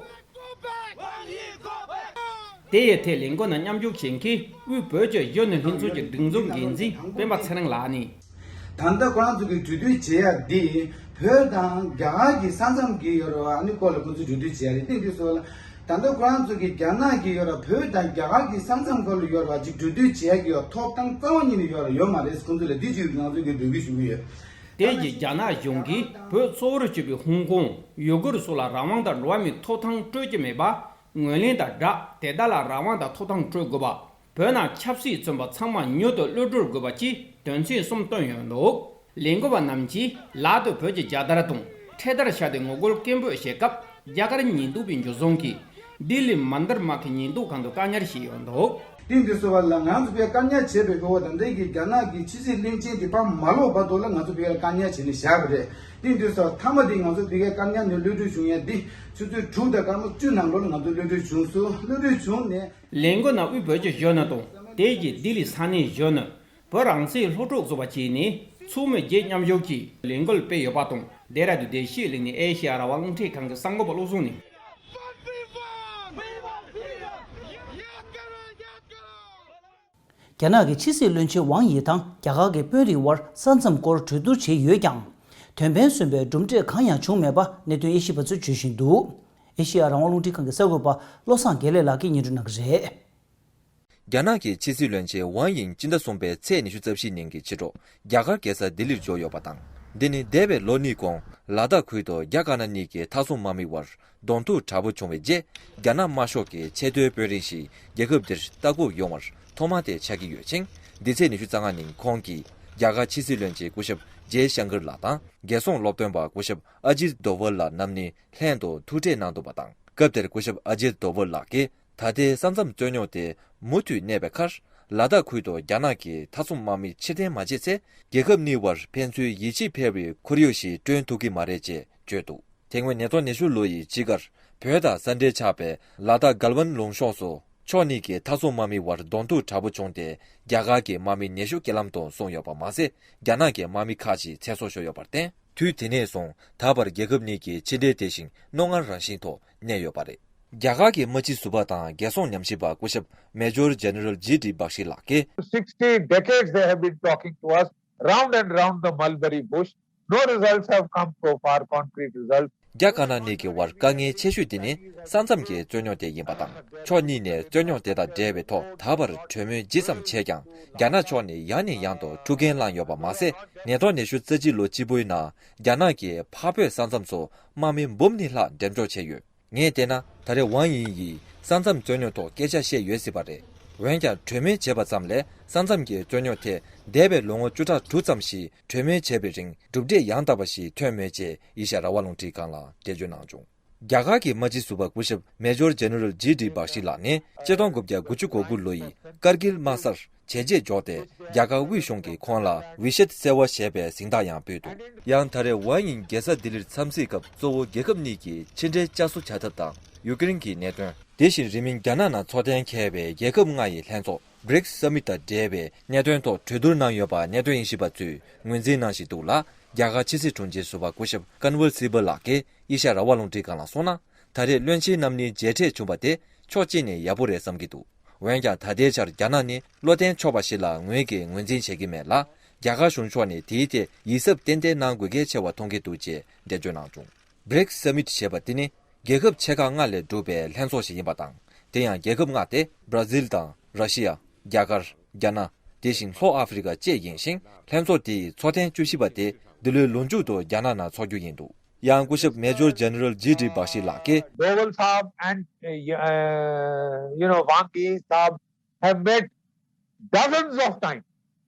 དེ་ཡི་ཐད་ལས་འགུལ་ནང་མཉམ་ཞུགས་བྱེད་མཁན་དབུས་བོད་ཀྱི་གཞོན་ནུ་ལྷན་ཚོགས་ཀྱི་སྒྲིག་འཛུགས་འགན་འཛིན་སྤེན་པ་ཚེ་རིང་ལགས་ནས། ད་ལྟ་ཁོ་རང་ཚོ་གི་གྲོས་བསྡུར་བྱེད་ཡ་འདི་བོད་དང་རྒྱ་གར་གྱི་ས་མཚམས་ཀྱི་ཡོད་རེད་བ། ཨ་ནི་སྐོར་ལ་ཁོ་ཚོས་གྲོས་བསྡུར་བྱེད་ཡ་རེད། དེ་དུས་སོ་ལ་ད་ལྟ་ཁོ་རང་ཚོ་གི་རྒྱ་ནག་གི་ཡོད་རེད་བ། བོད་དང་རྒྱ་གར་གྱི་ས་མཚམས་སྐོར་ལ་ཡོད་རེད་བ། ཅིག་གྲོས་བསྡུར་བྱེད་ཡ་གི་ཡོད་ཐོབ་ཐང་རྩ་བ་ཉིད་ནས་ཡོད་རེད་ཡོད་མ་རེད། ཁོ་ཚོ་ལ་འདི་ཅིག་ང་ཚོ་གི་འབོད་སྐུལ་ཞུ་གི་ཡོད། དེ་རྗེས་རྒྱ་ནག་གཞུང་གིས་བོད་གཙོ་བོར་གྱུར་པའི་ཧོང་ཀོང་ཡུ་གུར་སོགས་ལ་རང་དབང་དང་འགྲོ་བ་མིའི་ཐོབ་ཐང་སྤྲོད་ཀྱི་མེད་པ། ངོས་ལེན་དང་སྦྲགས་དེ་དག་ལ་རང་དབང་དང་ཐོབ་ཐང་སྤྲོད་དགོས་པ། བོད་ནང་ཆབ་སྲིད་བཙོན་པ་ཚང་མ་མྱུར་དུ་གློད་གྲོལ་དགོས་པ་བཅས་དོན་ཚན་གསུམ་བཏོན་ཡོད་འདུག་ལས་འགུལ་བ་རྣམས་ཀྱིས་ལག་ཏུ་བོད་ཀྱི་རྒྱལ་དར་དང་འཕྲེད་དར་བཞག་སྟེ་ངོ་རྒོལ་སྐད་འབོད་བྱེད་སྐབས། རྒྱ་གར་ཉེན་རྟོག་པའི་འཇུ་བཟུང་གིས་ལྡི་ལི་མན་དར་མག་གི་ཉེན་རྟོག་ཁང་དུ་བཀག་ཉར་བྱས་ཡོད་འདུག་དེ་འདི་སོ་བ་ལ་ང་ཚོ་བས་བཀག་ཉར་བྱས་པའི་སྐོར་ད་ལྟ་གི་རྒྱ་ནག་གི་ཕྱི་སྲིད་བློན་ཆེན་དེ་ཕར་མ་ལོག་བར་དུ་ལ་ང་ཚོ་བས་བཀག་ཉར་བྱས་ནས་བཞག་པ་རེད། དེ་འདི་སོ་མཐའ་མ་དེ་ང་ཚོ་བས་བཀག་ཉར་ནས་གློད་གྲོལ་བྱུང་ཡ་འདི་ཆུ་ཚོད་དྲུག་དང་སྐར་མ་བཅུ་ནང་ལོགས་ལ་ང་ཚོ་གློད་གྲོལ་བྱུང་སོང་། གློད་གྲོལ་བྱུང་ནས། ལས་འགུལ་ནང་དབུས་བོད་ཀྱི་གཞོན་ནུ་དང་ དེ་རྗེས་ལྡི་ལི་ས་གནས་གཞོན་ནུ་བོད་རང་བཙན་སློབ་ཕྲུག་ཚོགས་པ་བཅས་ནས་ཚོགས་མི་བརྒྱད་མཉམ་ཞུགས་ཀྱིས་ལས་འགུལ་སྤེལ་ཡོད་པ་དང་། ལྡེ་ར་ལྡུན་བདེ་སྐྱིད་གླིང་ནས་ཨེ་ཤེ་ཡ་རང་དབང་རླུང་འཕྲིན་ཁང་གི་གསར་འགོད་པ་བློ་བཟང་ནས། རྒྱ་ནག་གི་ཕྱི་སྲིད་བློན་ཆེན་ཝང་ཡི་དང་རྒྱ་གར་གྱི་དཔོན་རིགས་དབར་ས་མཚམས་སྐོར་གྲོས་བསྡུར་བྱས་ཡོད་ཀྱང་། དོན་ཕན་སོན་པའི་གྲུབ་འབྲས་གང་ཡང་བྱུང་མེད་པ་གནད་དོན་དབྱེ་ཞིབ་པ་ཚོས་བརྗོད་བཞིན་འདུག་ཨེ་ཤེ་ཡ་རང་དབང་རླུང་འཕྲིན་ཁང་གི་གསར་འགོད་པ་བློ་བཟང་དགེ་ལེགས་ལགས་ཀྱིས་སྙན་སྒྲོན་གནང་གི་རེད། རྒྱ་ནག་གི་ཕྱི་སྲིད་བློན་ཆེན་ཝང་ཡིན་སྤྱི་ཟླ་གསུམ་པའི་ཚེས་ཉི་ཤུ་རྩ་བཞི་ཉིན་གྱི་ཕྱི་དྲོ་རྒྱ་གར་རྒྱལ་ས་ལྡི་ལིར་འབྱོར་ཡོད་པ་དང་། འདི་ནི་འདས་པའི་ལོ་གཉིས་གོང་ལ་དྭགས་ཁུལ་དུ་རྒྱ་དཀར་ནག་གཉིས་ཀྱི་མཐའ་སྲུང་དམག་མི་དབར་གདོང་ཐུག་དྲག་པོ་བྱུང་བའི་རྗེས། རྒྱ་ནག་དམར་ཤོག་གི་ཆེས་མཐོའི་དཔོན་རིགས་ཤིག་རྒྱལ་ཁབ་འདིར་ལྟ་སྐོར་ཡོང་བར་ཐོག་མ་དེ་ཆགས་ཀྱི་ཡོད་ཅིང་། འདི་ཚེས་ཉི་ཤུ་རྩ་ལྔ་ཉིན་ཁོང་གིས་རྒྱ་གར་ཕྱི་སྲིད་བློན་ཆེན་སྐུ་ཞབས་ཇེ་ཤང་ཀར་ལགས་དང་། རྒྱལ་སྲུང་སློབ་སྟོན་པ་སྐུ་ཞབས་ཨ་ཇིད་དོ་ཝལ་ལགས་རྣམ་གཉིས་ལྷན་དུ་ཐུག་འཕྲད་གནང་འདུག་པ་དང་། སྐབས་དེར་སྐུ་ཞབས་ཨ་ཇིད་དོ་ཝལ་ལགས་ཀྱིས། ད་ལྟའི་ས་མཚམས་རྩོད་རྙོག་དེ་མུ་མཐུད་གནས་པའི་ཁར། ལ་དྭགས་ཁུལ་དུ་རྒྱ་ནག་གི་མཐའ་སྲུང་དམག་མི་ཕྱིར་འཐེན་མ་བྱས་ཚེ། རྒྱལ་ཁབ་གཉིས་བར་ཕན་ཚུན་ཡིད་ཆེས་འཕེར་བའི་ཁོར་ཡུག་ཞིག་བསྐྲུན་ཐུབ་ཀྱི་མ་རེད་ཅེས་བརྗོད་འདུག་དེ་སྔོན་ཉིས་སྟོང་ཉི་ཤུ་ལོ་ཡི་དཔྱིད་ཀར་བོད་དང་ས་འབྲེལ་ཆགས་པའི་ལ་དྭགས་གལ་ཝན་ལུང་ཕྱོགས་སུ་ཕྱོགས་གཉིས་ཀྱི་མཐའ་སྲུང་དམག་མི་བར་གདོང་ཐུག་དྲག་པོ་བྱུང་སྟེ། རྒྱ་གར་གྱི་དམག་མི་ཉི་ཤུ་རྐྱེན་ལམ་དུ་སོང་ཡོད་པ་མ་ཟད། རྒྱ་ནག་གི་དམག་མི་ཁག་ཅིག་ཚེ་སྲོག་ཤོར་ཡོད་པར་བརྟེན། དུས་དེ་ནས་བཟུང་ད་བར་རྒྱལ་ཁབ་གཉིས་ཀྱི་ཕྱི་འབྲེལ་དེ་བཞིན་རྣོ་ངར་རང་བཞིན་ཐོག་གནས་ཡོད་པ་རེད། རྒྱ་གར་གྱི་དམག་སྤྱི་ཟུར་པ་དང་རྒྱལ་སྲུང་ཉམས་ཞིབ་པ་སྐུ་ཞབས་Major General G D Bakshi ལགས་ཀྱིས། Sixty decades they have been talking to us round and round the mulberry bush. No results have come so far, concrete results. རྒྱ་དཀར་ནག་གཉིས་ཀྱི་དབར་དཀའ་ངལ་ཆེ་ཤོས་དེ་ནི་ས་མཚམས་ཀྱི་རྩོད་རྙོག་དེ་ཡིན་པ་དང་། ཕྱོགས་གཉིས་ནས་རྩོད་རྙོག་དེ་དང་འབྲེལ་བའི་ཐོག་ད་བར་གྲོས་མོལ་ཇི་ཙམ་བྱས་ཀྱང་། རྒྱ་ནག་ཕྱོགས་ནས་ཡང་ནས་ཡང་དུ་འཁྲུག་རྐྱེན་བསླངས་ཡོད་པ་མ་ཟད། ཉིས་སྟོང་ཉི་ཤུ་རྩ་གཅིག་ལོ་སྤྱི་པོའི་ནང་རྒྱ་ནག་གིས་འཕགས་བོད་ས་མཚམས་སུ་དམག་མི་འབུམ་གཉིས་ལྷག་འགྲེམས་འཇོག་བྱས་ཡོད། ངས་བལྟས་ན། ད་རེས་ཝང་ཡིན་ཡིས་ས་མཚམས་རྩོད་རྙོག་ཐོག་སྐད་ཆ་བཤད་ཡོད་སྲིད་པ་རེད། འོན་ཀྱང་གྲོས་མོལ་བྱས་པ་ཙམ་ལས་ས་མཚམས་ཀྱི་རྩོད་རྙོག་ཐད་འདས་པའི་ལོ་ངོ་བཅུ་ཕྲག་དྲུག་ཙམ་ཞིག་གྲོས་མོལ་བྱས་པའི་རིང་གྲུབ་འབྲས་ཡང་དག་པ་ཞིག་ཐོན་མེད་ཅེས་ཨེ་ཤ་ཡ་རང་དབང་རླུང་འཕྲིན་ཁང་ལ་འགྲེལ་བརྗོད་གནང་བྱུང་། རྒྱ་གར་གྱི་དམག་སྤྱི་ཟུར་པ་སྐུ་ཞབས་Major General G D Bakshi ལགས་ནི་ཆིག་སྟོང་དགུ་བརྒྱ་དགུ་བཅུ་གོ་དགུ་ལོ་ཡི་ཀར་གིལ་དམག་སར་བྱས་རྗེས་འཇོག་སྟེ། རྒྱ་གར་དབུས་གཞུང་གིས་ཁོང་ལ་བི་ཤད་སེ་ཝ་ཞེས་པའི་གཟེངས་རྟགས་ཡང་ཕུལ་འདུག་ཡང་ད་རེས་ཝང་ཡིན་རྒྱལ་ས་ལྡི་ལིར་འཚམས་གཟིགས་སྐབས་གཙོ་བོ་རྒྱལ་ཁབ་གཉིས་ཀྱི་ཕྱི་འབྲེལ་བསྐྱར་གསོ་བྱ་ཐབས་དང་ཡུ་ཀེ་རེན་གྱི་གནད་དོན། དེ་བཞིན་རིང་མིན་རྒྱ་ནག་ནང་འཚོ་རྟེན་འཁེལ་བའི་རྒྱལ་ཁབ་ལྔ་ཡི་ལྷན་ཚོགས་བྷི་རིགས་སམ་མིཊ་དང་འབྲེལ་བའི་གནད་དོན་ཐོག་གྲོས་བསྡུར་གནང་ཡོད་པ་གནད་དོན་དབྱེ་ཞིབ་པ་ཚོས་ངོས་འཛིན་གནང་བཞིན་འདུག་ལ། རྒྱ་གར་ཕྱི་སྲིད་དྲུང་ཆེ་ཟུར་པ་སྐུ་ཞབས་ཀན་ཝལ་སི་བལ་ལགས་ཀྱིས་ཨེ་ཤ་ཡ་རང་དབང་རླུང་འཕྲིན་ཁང་ལ་གསུངས་ན། ད་རེས་བློན་ཆེན་རྣམ་གཉིས་མཇལ་འཕྲད་བྱུང་བ་དེ་ཕྱོགས་གཅིག་ནས་ཡག་པོ་རེད་བསམ་གྱི་འདུག་འོན་ཀྱང་ད་ལྟའི་ཆར་རྒྱ་ནག་ནི་བློ་བརྟན་ཆོག་པ་ཞིག་ལ་ངོས་ཀྱིས་ངོས་འཛིན་བྱེད་ཀྱི་མེད་ལ། རྒྱ་གར་གཞུང་ཕྱོགས་ནས་དེའི་ཐད་ཡིད་གཟབ་ཏན་ཏན་གནང་དགོས་གལ་ཆེ་བ་མཐོང་གི་འདུག་ཅེས་འགྲེལ་བརྗོད་གནང་བྱུང་། བྷི་རིགས་སམ་མིཊ་ཞེས་པ་དེ་ནི་རྒྱལ་ཁབ་ཆེ་ཁག་ལྔ་ལས་གྲུབ་པའི་ལྷན་ཚོགས་ཤིག་ཡིན་པ་དང་། དེ་ཡང་རྒྱལ་ཁབ་ལྔ་སྟེ་བྷ་ར་ཟིལ་དང་ར་ཤི་ཡ། རྒྱ་གར། རྒྱ་ནག་དེ་བཞིན་ལྷོ་ཨ་ཧྥེ་རི་ཁ་བཅས་ཡིན་ཞིང་། ལྷན་ཚོགས་དེ་ཡི་ཚོགས་ཐེངས་བཅུ་བཞི་པ་དེ་འདི་ལོའི་ལོ་མཇུག་ཏུ་རྒྱ་ནག་ནང་འཚོགས་རྒྱུ་ཡིན་འདུག་ཡང་སྐུ་ཞབས་Major General G D Bakshi ལགས་ཀྱིས། Doval Saab and, uh, you know, Wang Yi Saab have met dozens of times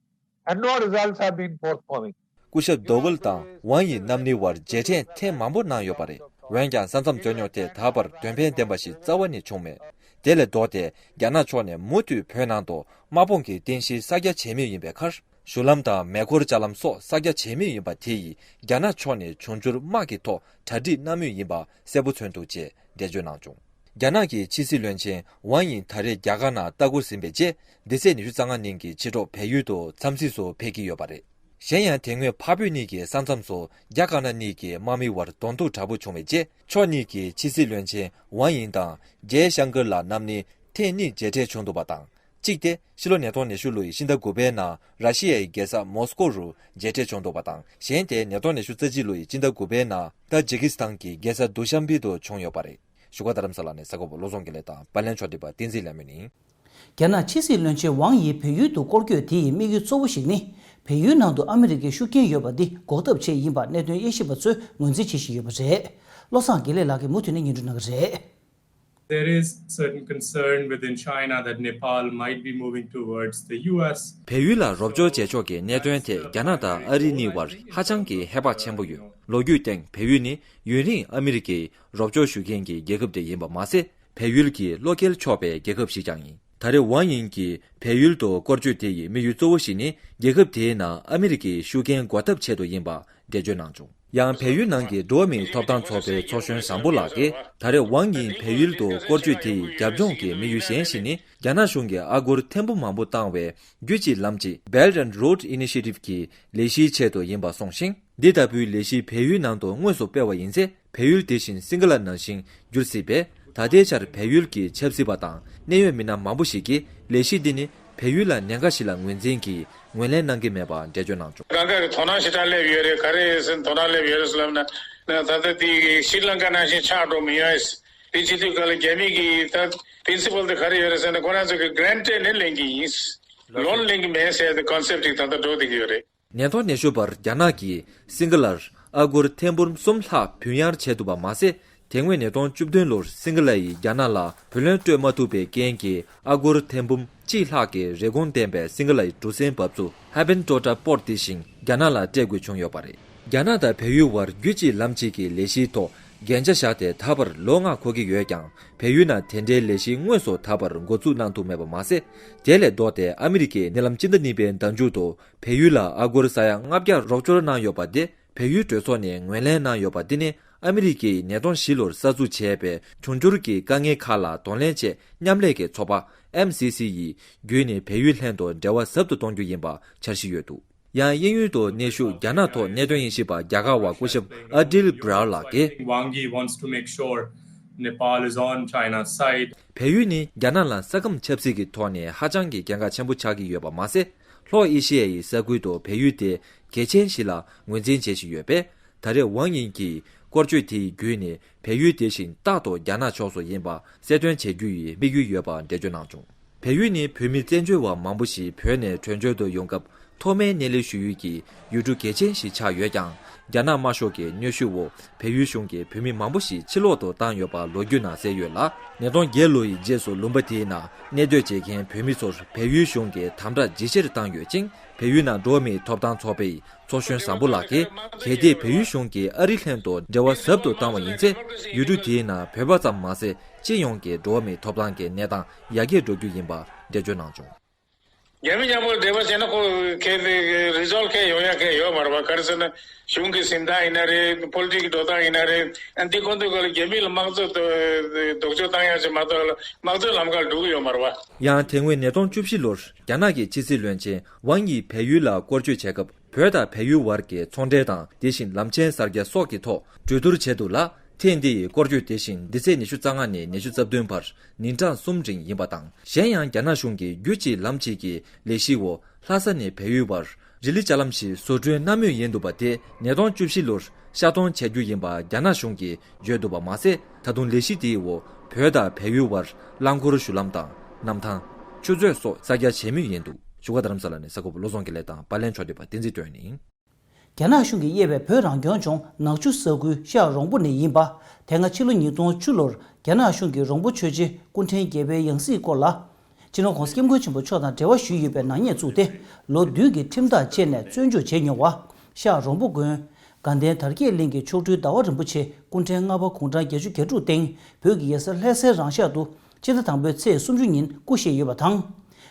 and no results have been forthcoming. སྐུ་ཞབས་དོ་ཝལ་དང་ཝང་ཡི་རྣམ་གཉིས་དབར་མཇལ་འཕྲད་ཐེངས་མང་པོ་གནང་ཡོད་པ་རེད། འོན་ཀྱང་ས་མཚམས་རྩོད་རྙོག་ཐད་ད་བར་དོན་ཕན་ལྡན་པ་ཞིག་རྩ་བ་ནས་བྱུང་མེད། དེ་ལས་ལྡོག་སྟེ་རྒྱ་ནག་ཕྱོགས་ནས་མུ་མཐུད་བོད་ནང་དུ་དམག་དཔུང་གི་རྟེན་གཞི་གསར་རྒྱག་བྱེད་མུས་ཡིན་པའི་ཁར། གཞུང་ལམ་དང་མེ་འཁོར་ལྕགས་ལམ་སོགས་གསར་རྒྱག་བྱེད་མུས་ཡིན་པ་དེ་ཡིས་རྒྱ་ནག་ཕྱོགས་ནས་འབྱུང་འགྱུར་དམག་གི་ཐོག་གྲ་སྒྲིག་གནང་མུས་ཡིན་པ་གསལ་པོ་མཚོན་འདུག་ཅེས་འགྲེལ་བརྗོད་གནང་བྱུང་། རྒྱ་ནག་གི་ཕྱི་སྲིད་བློན་ཆེན་ཝང་ཡིན་ད་རེས་རྒྱ་གར་ནང་ལྟ་སྐོར་ཟིན་པའི་རྗེས། འདི་ཚེས་ཉི་ཤུ་རྩ་ལྔ་ཉིན་གྱི་ཕྱི་དྲོ་བལ་ཡུལ་དུ་འཚམས་གཟིགས་སུ་ཕེབས་ཀྱི་ཡོད་པ་རེད། གཞན་ཡང་དེ་སྔོན་འཕགས་བོད་གཉིས་ཀྱི་ས་མཚམས་སུ་རྒྱ་དཀར་ནག་གཉིས་ཀྱི་དམག་མི་དབར་གདོང་ཐུག་དྲག་པོ་བྱུང་བའི་རྗེས། ཕྱོགས་གཉིས་ཀྱི་ཕྱི་སྲིད་བློན་ཆེན་ཝང་ཡིན་དང་ཇེ་ཤང་ཀར་ལགས་རྣམ་གཉིས་ཐེངས་གཉིས་མཇལ་འཕྲད་བྱུང་འདུག་པ་དང་། གཅིག་དེ་ཕྱི་ལོ་ཉིས་སྟོང་ཉི་ཤུ་ལོ་ཡི་ཕྱི་ཟླ་དགུ་པའི་ནང་ར་ཤི་ཡའི་རྒྱལ་ས་མོ་སི་ཀོ་རུ་མཇལ་འཕྲད་བྱུང་འདུག་པ་དང་། གཞན་དེ་ཉིས་སྟོང་ཉི་ཤུ་རྩ་གཅིག་ལོ་ཡི་ཕྱི་ཟླ་དགུ་པའི་ནང་ཏ་ཇི་ཀི་སི་ཐན་གྱི་རྒྱལ་ས་དུ་ཤམ་བི་དུ་བྱུང་ཡོད་པ་རེད། བཞུགས་སྒར་རྡ་རམ་ས་ལ་ནས་གསར་འགོད་པ་བློ་བཟང་དགེ་ལེགས་དང་། པར་ལེན་ཕྱོགས་སྒྲིག་པ་བསྟན་འཛིན་ལྷ་མོ་ཡིན། རྒྱ་ནག་ཕྱི་སྲིད་བློན་ཆེན་ཝང་ཡི་བལ་ཡུལ་དུ་སྐོར་སྐྱོད་དེ་ཡི་དམིགས་ཡུལ་གཙོ་བོ་ཞིག་ནི། བལ་ཡུལ་ནང་དུ་ཨ་མི་རི་ཀའི་ཤུགས་རྐྱེན་ཡོད་པ་འདི་འགོག་ཐབས་ཆེད་ཡིན་པ་གནད་དོན་དབྱེ་ཞིབ་པ་ཚོས་ངོས་འཛིན་བྱེད་བཞིན་ཡོད་པ་རེད། བློ་བཟང་དགེ་ལེགས་ལགས་ཀྱིས་མུ་མཐུད་ནས་སྙན་སྒྲོན་གནང་གི་རེད། There is certain concern within China that Nepal might be moving towards the U S. བལ་ཡུལ་ལ་རོགས་སྐྱོར་བྱེད་ཕྱོགས་ཀྱི་གནད་དོན་ཐད་རྒྱ་ནག་དང་ཨ་རི་གཉིས་བར་ཧ་ཅང་གི་ཧེ་བག་ཆེན་པོ་ཡོད། ལོ་རྒྱུས་སྟེང་བལ་ཡུལ་ནི་ཡུན་རིང་ཨ་མི་རི་ཀའི་རོགས་སྐྱོར་ཞུ་མཁན་གྱི་རྒྱལ་ཁབ་དེ་ཡིན་པ་མ་ཟད། བལ་ཡུལ་གྱི་བློ་འགེལ་ཆོག་པའི་རྒྱལ་ཁབ་ཞིག་ཀྱང་ཡིན། ད་རེས་ཝང་ཡིན་གྱིས་བལ་ཡུལ་དུ་སྐོར་སྐྱོད་དེ་ཡི་དམིགས་ཡུལ་གཙོ་བོ་ཞིག་ནི། རྒྱལ་ཁབ་དེའི་ནང་ཨ་མི་རི་ཀའི་ཤུགས་རྐྱེན་འགོག་ཐབས་ཆེད་དུ་ཡིན་པ་འགྲེལ་བརྗོད་གནང་བྱུང་། ཡང་བལ་ཡུལ་ནང་གི་འགྲོ་བ་མིའི་ཐོབ་ཐང་ཚོགས་པའི་ཚོགས་གཞོན་བཟང་པོ་ལགས་ཀྱིས། ད་རེས་ཝང་ཡིན་བལ་ཡུལ་དུ་སྐོར་སྐྱོད་དེའི་རྒྱབ་ལྗོངས་ཀྱི་དམིགས་ཡུལ་གཞན་ཞིག་ནི། རྒྱ་ནག་གཞུང་གིས་ཨ་སྒོར་ཐེར་འབུམ་མང་པོ་བཏང་བའི་རྒྱུད་གཅིག་ལམ་གཅིག Belt and Road Initiative གི་ལས་གཞིའི་ཆེད་དུ་ཡིན་པ་གསུངས་ཤིང་། འདི་ལྟ་བུའི་ལས་གཞི་བལ་ཡུལ་ནང་དུ་དངོས་སུ་སྤེལ་བ་ཡིན་ཚེ། བལ་ཡུལ་དེ་བཞིན་སིང་ག་ལ་ནང་བཞིན་འགྱུར་སྲིད་པས། ད་ལྟའི་ཆར་བལ་ཡུལ་གྱི་ཆབ་སྲིད་པ་དང་གནད་ཡོད་མི་སྣ་མང་པོ་ཞིག་གིས་ལས་གཞི་འདི་ནི་བལ་ཡུལ་ལ་ཉེན་ཁ་ཞིག་ལ་ངོས་འཛིན་གྱིས་ངོས་ལེན་གནང་གི་མེད་པ་འགྲེལ་བརྗོད་གནང་བྱུང་། གང་ག་གི་དོ་སྣང་ཞེ་དྲག་སླེབས་ཡོད་རེད། ག་རེ་ཟེར་དོ་སྣང་སླེབས་ཡོད་རེད་ཟེར་ལབ་ན། ད་ལྟ་དེ་ཤྲི་ལང་ཀ་ནང་བཞིན་ཆགས་འགྲོ་མི་ཡོང་ཨེ། དེ་བྱེད་དུས་ག་ལ་རྒྱ་མི་གི་ད་principle དེ་ག་རེ་ཡོད་རེད་ཟེར་ན། ཁོ་རང་ཚོ་གི་granted ནས་ལེན་གྱི་ཡིན། loan ལེན་གྱི་མེད་ཟེར་དེ་concept ཅིག་ད་ལྟ་འགྲོ་བསྡད་ཀྱི་ཡོད་རེད། ཉིས་སྟོང་ཉི་ཤུ་བར་རྒྱ་ནག་གིས་སིང་ག་ལར་ཨ་སྒོར་ཐེར་འབུམ་གསུམ་ལྷག་བུན་གཡར་བྱས་འདུག་པ་མ་ཟད། དེ་སྔོན་ཉིས་སྟོང་བཅུ་བདུན་ལོར་སིང་ག་ལ་ཡིས་རྒྱ་ནག་ལ་བུ་ལོན་སྤྲོད་མ་ཐུབ་པའི་རྐྱེན་གྱིས། ཨ་སྒོར་ཐེར་འབུམ་གཅིག་ལྷག་གི་རེ་སྐུང་ལྡན་པའི་སིང་ག་ལ་ཡི་གྲུ་གཟིངས་འབབ་ཚུགས་Hambantota Port དེ་བཞིན་རྒྱ་ནག་ལ་སྤྲད་དགོས་བྱུང་ཡོད་པ་རེད། རྒྱ་ནག་དང་བལ་ཡུལ་དབར་རྒྱུད་གཅིག་ལམ་གཅིག་གི་ལས་གཞིའི་ཐོག་འགན་ཆ་བཞག་སྟེ་ད་བར་ལོ་ལྔ་འཁོར་གྱི་ཡོད་ཀྱང་། བལ་ཡུལ་ནང་དེ་འདྲའི་ལས་གཞི་དངོས་སུ་ད་བར་འགོ་འཛུགས་གནང་ཐུབ་མེད་པ་མ་ཟད། དེ་ལས་ལྡོག་སྟེ་ཨ་མི་རི་ཀས་ཉེ་ལམ་སྤྱི་ཟླ་གཉིས་པའི་ཟླ་མཇུག་ཏུ་བལ་ཡུལ་ལ་ཨ་སྒོར་ས་ཡ་ལྔ་བརྒྱ་རོགས་སྐྱོར་གནང་ཡོད་པ་དེ། བལ་ཡུལ་གྲོས་ཚོགས་ནས་ངོས་ལེན་གནང་ཡོད་པ་འདི་ནི། ཨ་མི་རི་ཀས་ཉིས་སྟོང་བཞི་ལོར་གསར་འཛུགས་བྱས་པའི་འབྱུང་འགྱུར་གྱི་དཀའ་ངལ་ཁག་ལ་གདོང་ལེན་ཆེད་མཉམ་ལས་ཀྱི་ཚོགས་པ་M C C ཡི་བརྒྱུད་ནས་བལ་ཡུལ་ལྷན་དུ་འབྲེལ་བ་ཟབ་ཏུ་གཏོང་རྒྱུ་ཡིན་པ་འཆར་གཞི་ཡོད་འདུག། ཡང་དབྱིན་ཡུལ་དུ་གནས་བཞུགས་རྒྱ་ནག་ཐོག་གནད་དོན་དབྱེ་ཞིབ་པ་རྒྱ་གར་བ་སྐུ་ཞབས་Adil Brar ལགས་ཀྱིས། Wang Yi wants to make sure Nepal is on China's side. བལ་ཡུལ་ནི་རྒྱ་ནག་ལ་ས་ཁམས་ཆབ་སྲིད་ཀྱི་ཐོག་ནས་ཧ་ཅང་གི་གལ་འགངས་ཆེན་པོ་ཆགས་ཀྱི་ཡོད་པ་མ་ཟད། ལྷོ་ཨེ་ཤི་ཡ་ཡི་ས་ཁུལ་དུ་བལ་ཡུལ་དེ་གལ་ཆེན་ཞིག་ལ་ངོས་འཛིན་བྱེད་བཞིན་ཡོད་པས། ད་རེས་ཝང་ཡིན་གྱིས་སྐོར་སྐྱོད་དེའི་བརྒྱུད་ནས་བལ་ཡུལ་དེ་བཞིན་རྟག་ཏུ་རྒྱ་ནག་ཕྱོགས་སུ་ཡིན་པ་གསལ་སྟོན་བྱེད་རྒྱུ་ཡི་དམིགས་ཡུལ་ཡོད་པ་འགྲེལ་བརྗོད་གནང་བྱུང་། བལ་ཡུལ་ནི་བོད་མི་བཙན་བྱོལ་བ་མང་པོ་ཞིག་བོད་ནས་བྲོས་བྱོལ་དུ་ཡོང་སྐབས་ཐོག་མའི་སྣེ་ལེན་ཞུ་ཡུལ་གྱི་ཡུལ་གྲུ་གལ་ཆེན་ཞིག་ཆགས་ཡོད་ཀྱང་། རྒྱ་ནག་དམར་ཤོག་གི་གནོན་ཤུགས་འོག་བལ་ཡུལ་གཞུང་གིས་བོད་མི་མང་པོ་ཞིག་ཕྱིར་ལོག་ཏུ་བཏང་ཡོད་པ་ལོ་རྒྱུས་ནང་གསལ་ཡོད་ལ། ཉིས་སྟོང་བརྒྱད་ལོ་ཡི་རྗེས་སུ་ལུང་པ་དེའི་ནང་གནས་སྡོད་བྱེད་མཁན་བོད་མི་ཚོར་བལ་ཡུལ་གཞུང་གིས་དམ་དྲག་ཇེ་ཆེར་བཏང་ཡོད་ཅིང་། བལ་ཡུལ་ནང་འགྲོ་བ་མིའི་ཐོབ་ཐང་ཚོགས་པའི་ཚོགས་གཞོན་བཟང་པོ་ལགས་ཀྱིས། གལ་ཏེ་བལ་ཡུལ་གཞུང་གིས་ཨ་རི་ལྷན་དུ་འབྲེལ་བ་ཟབ་ཏུ་བཏང་བ་ཡིན་ཚེ། ཡུལ་གྲུ་དེའི་ནང་བོད་པ་ཙམ་མ་ཟད། སྤྱི་ཡོངས་ཀྱི་འགྲོ་བ་མིའི་ཐོབ་ཐང་གི་གནས་སྟངས་ཡར་རྒྱས་འགྲོ་རྒྱུ་ཡིན་པ་འགྲེལ་བརྗོད་གནང་བྱུང་། རྒྱ་མི་མཉམ་པོ་འབྲེལ་བ་བྱས་ན་ཁོ་གལ་ཏེ་རི་སོལ་ཁེ་ཡོང་ཡ་ཁེ་ཡོད་མ་རེད་པ། ག་རེ་ཟེར་ན་གཞུང་གི་འཛིན་སྟངས་ཡིན་ན་རེད། པོ་ལི་ཊིག་གི་འགྲོ་སྟངས་ཡིན་ན་རེད། ཨ་འདི་ཁོ་ཚོའི་སྐོར་ལ་རྒྱ་མི་ལ་དམག་འཛུགས་ལྡོག་ཕྱོགས་བཏང་ཡ་ཅིག་མ་གཏོགས་ལ་དམག་འཛུགས་ལམ་ཁར་འགྲོ་གི་ཡོད་མ་རེད་པ། ཡང་དེ་སྔོན་ཉིས་སྟོང་བཅུ་བཞི་ལོར་རྒྱ་ནག་གི་ཕྱི་སྲིད་བློན་ཆེན་ཝང་ཡི་བལ་ཡུལ་ལ་སྐོར་སྐྱོད་བྱས་སྐབས། བོད་དང་བལ་ཡུལ་བར་གྱི་ཚོང་འབྲེལ་དང་། དེ་བཞིན་ལམ་ཆེན་གསར་རྒྱག་སོགས་ཀྱི་ཐོག་གྲོས་བསྡུར་བྱས་འདུག་ལ། ཐེངས་འདི་ཡི་སྐོར་སྐྱོད་དེ་བཞིན་འདི་ཚེས་ཉི་ཤུ་རྩ་ལྔ་ནས་ཉི་ཤུ་རྩ་བདུན་བར་ཉིན་གྲངས་གསུམ་རིང་ཡིན་པ་དང་། གཞན་ཡང་རྒྱ་ནག་གཞུང་གིས་རྒྱུད་གཅིག་ལམ་གཅིག་གི་ལས་གཞིའི་འོག་ལྷ་ས་ནས་བལ་ཡུལ་བར་རི་ལི་ལྕགས་ལམ་ཞིག་བཟོ་སྐྲུན་གནང་མུས་ཡིན་འདུག་པ་དེ་ཉིས་སྟོང་བཅུ་བཞི་ལོར་ཤར་གཏོང་བྱ་རྒྱུ་ཡིན་པ་རྒྱ་ནག་གཞུང་གིས་བརྗོད་འདུག་པ་མ་ཟད། ད་དུང་ལས་གཞི་དེའི་འོག་བོད་དང་བལ་ཡུལ་བར་རླངས་འཁོར་བཞུར་ལམ་དང་། གནམ་ཐང་། ཆུ་མཛོད་སོགས་གསར་རྒྱག་བྱེད་མུས་ཡིན་འདུག། བཞུགས་སྒར་རྡ་རམ་ས་ལ་ནས་གསར་འགོད་པ་བློ་བཟང་དགེ་ལེགས་དང་པར་ལེན་ཕྱོགས་བསྡུས་པ་བསྟན་འཛིན་སྒྲོན་ཡིན། རྒྱ་ནག་གཞུང་གིས་དབྱེ་བའི་བོད་རང་སྐྱོང་ལྗོངས་ནག་ཆུ་ས་ཁུལ་ཤག་རོང་པོ་ནས་ཡིན་པ། དེ་སྔ་ཕྱི་ལོ་ཉིས་སྟོང་བཅུ་ལོར་རྒྱ་ནག་གཞུང་གིས་རོང་པོ་ཆོས་རྗེ་སྐུ་ཕྲེང་བརྒྱད་པའི་ཡང་སྲིད་སྐོར་ལ། སྤྱི་ནོར་༧གོང་ས་༧སྐྱབས་མགོན་ཆེན་པོ་མཆོག་དང་འབྲེལ་བ་ཞུས་ཡོད་པའི་ནག་ཉེས་བཙུགས་ཏེ། ལོ་བདུན་གྱི་ཁྲིམས་ཐག་བཅད་ནས་བཙོན་འཇུག་བྱས་མྱོང་བ། ཤག་རོང་པོ་དགོན། དགའ་ལྡན་དར་རྒྱས་གླིང་གི་མཆོག་སྤྲུལ་ཟླ་བ་རིན་པོ་ཆེ་སྐུ་ཕྲེང་ལྔ་པ་དགུང་གྲངས་བརྒྱད་ཅུ་གྱ་དྲུག་སྟེང་། བོད་ཀྱི་རྒྱལ་ས་ལྷ་སའི་རང་ཤག་ཏུ་ཕྱི་ཟླ་དང་པོའི་ཚེས་སུམ་ཅུ་ཉིན་སྐུ་གཤེགས་ཡོད་པ་དང་།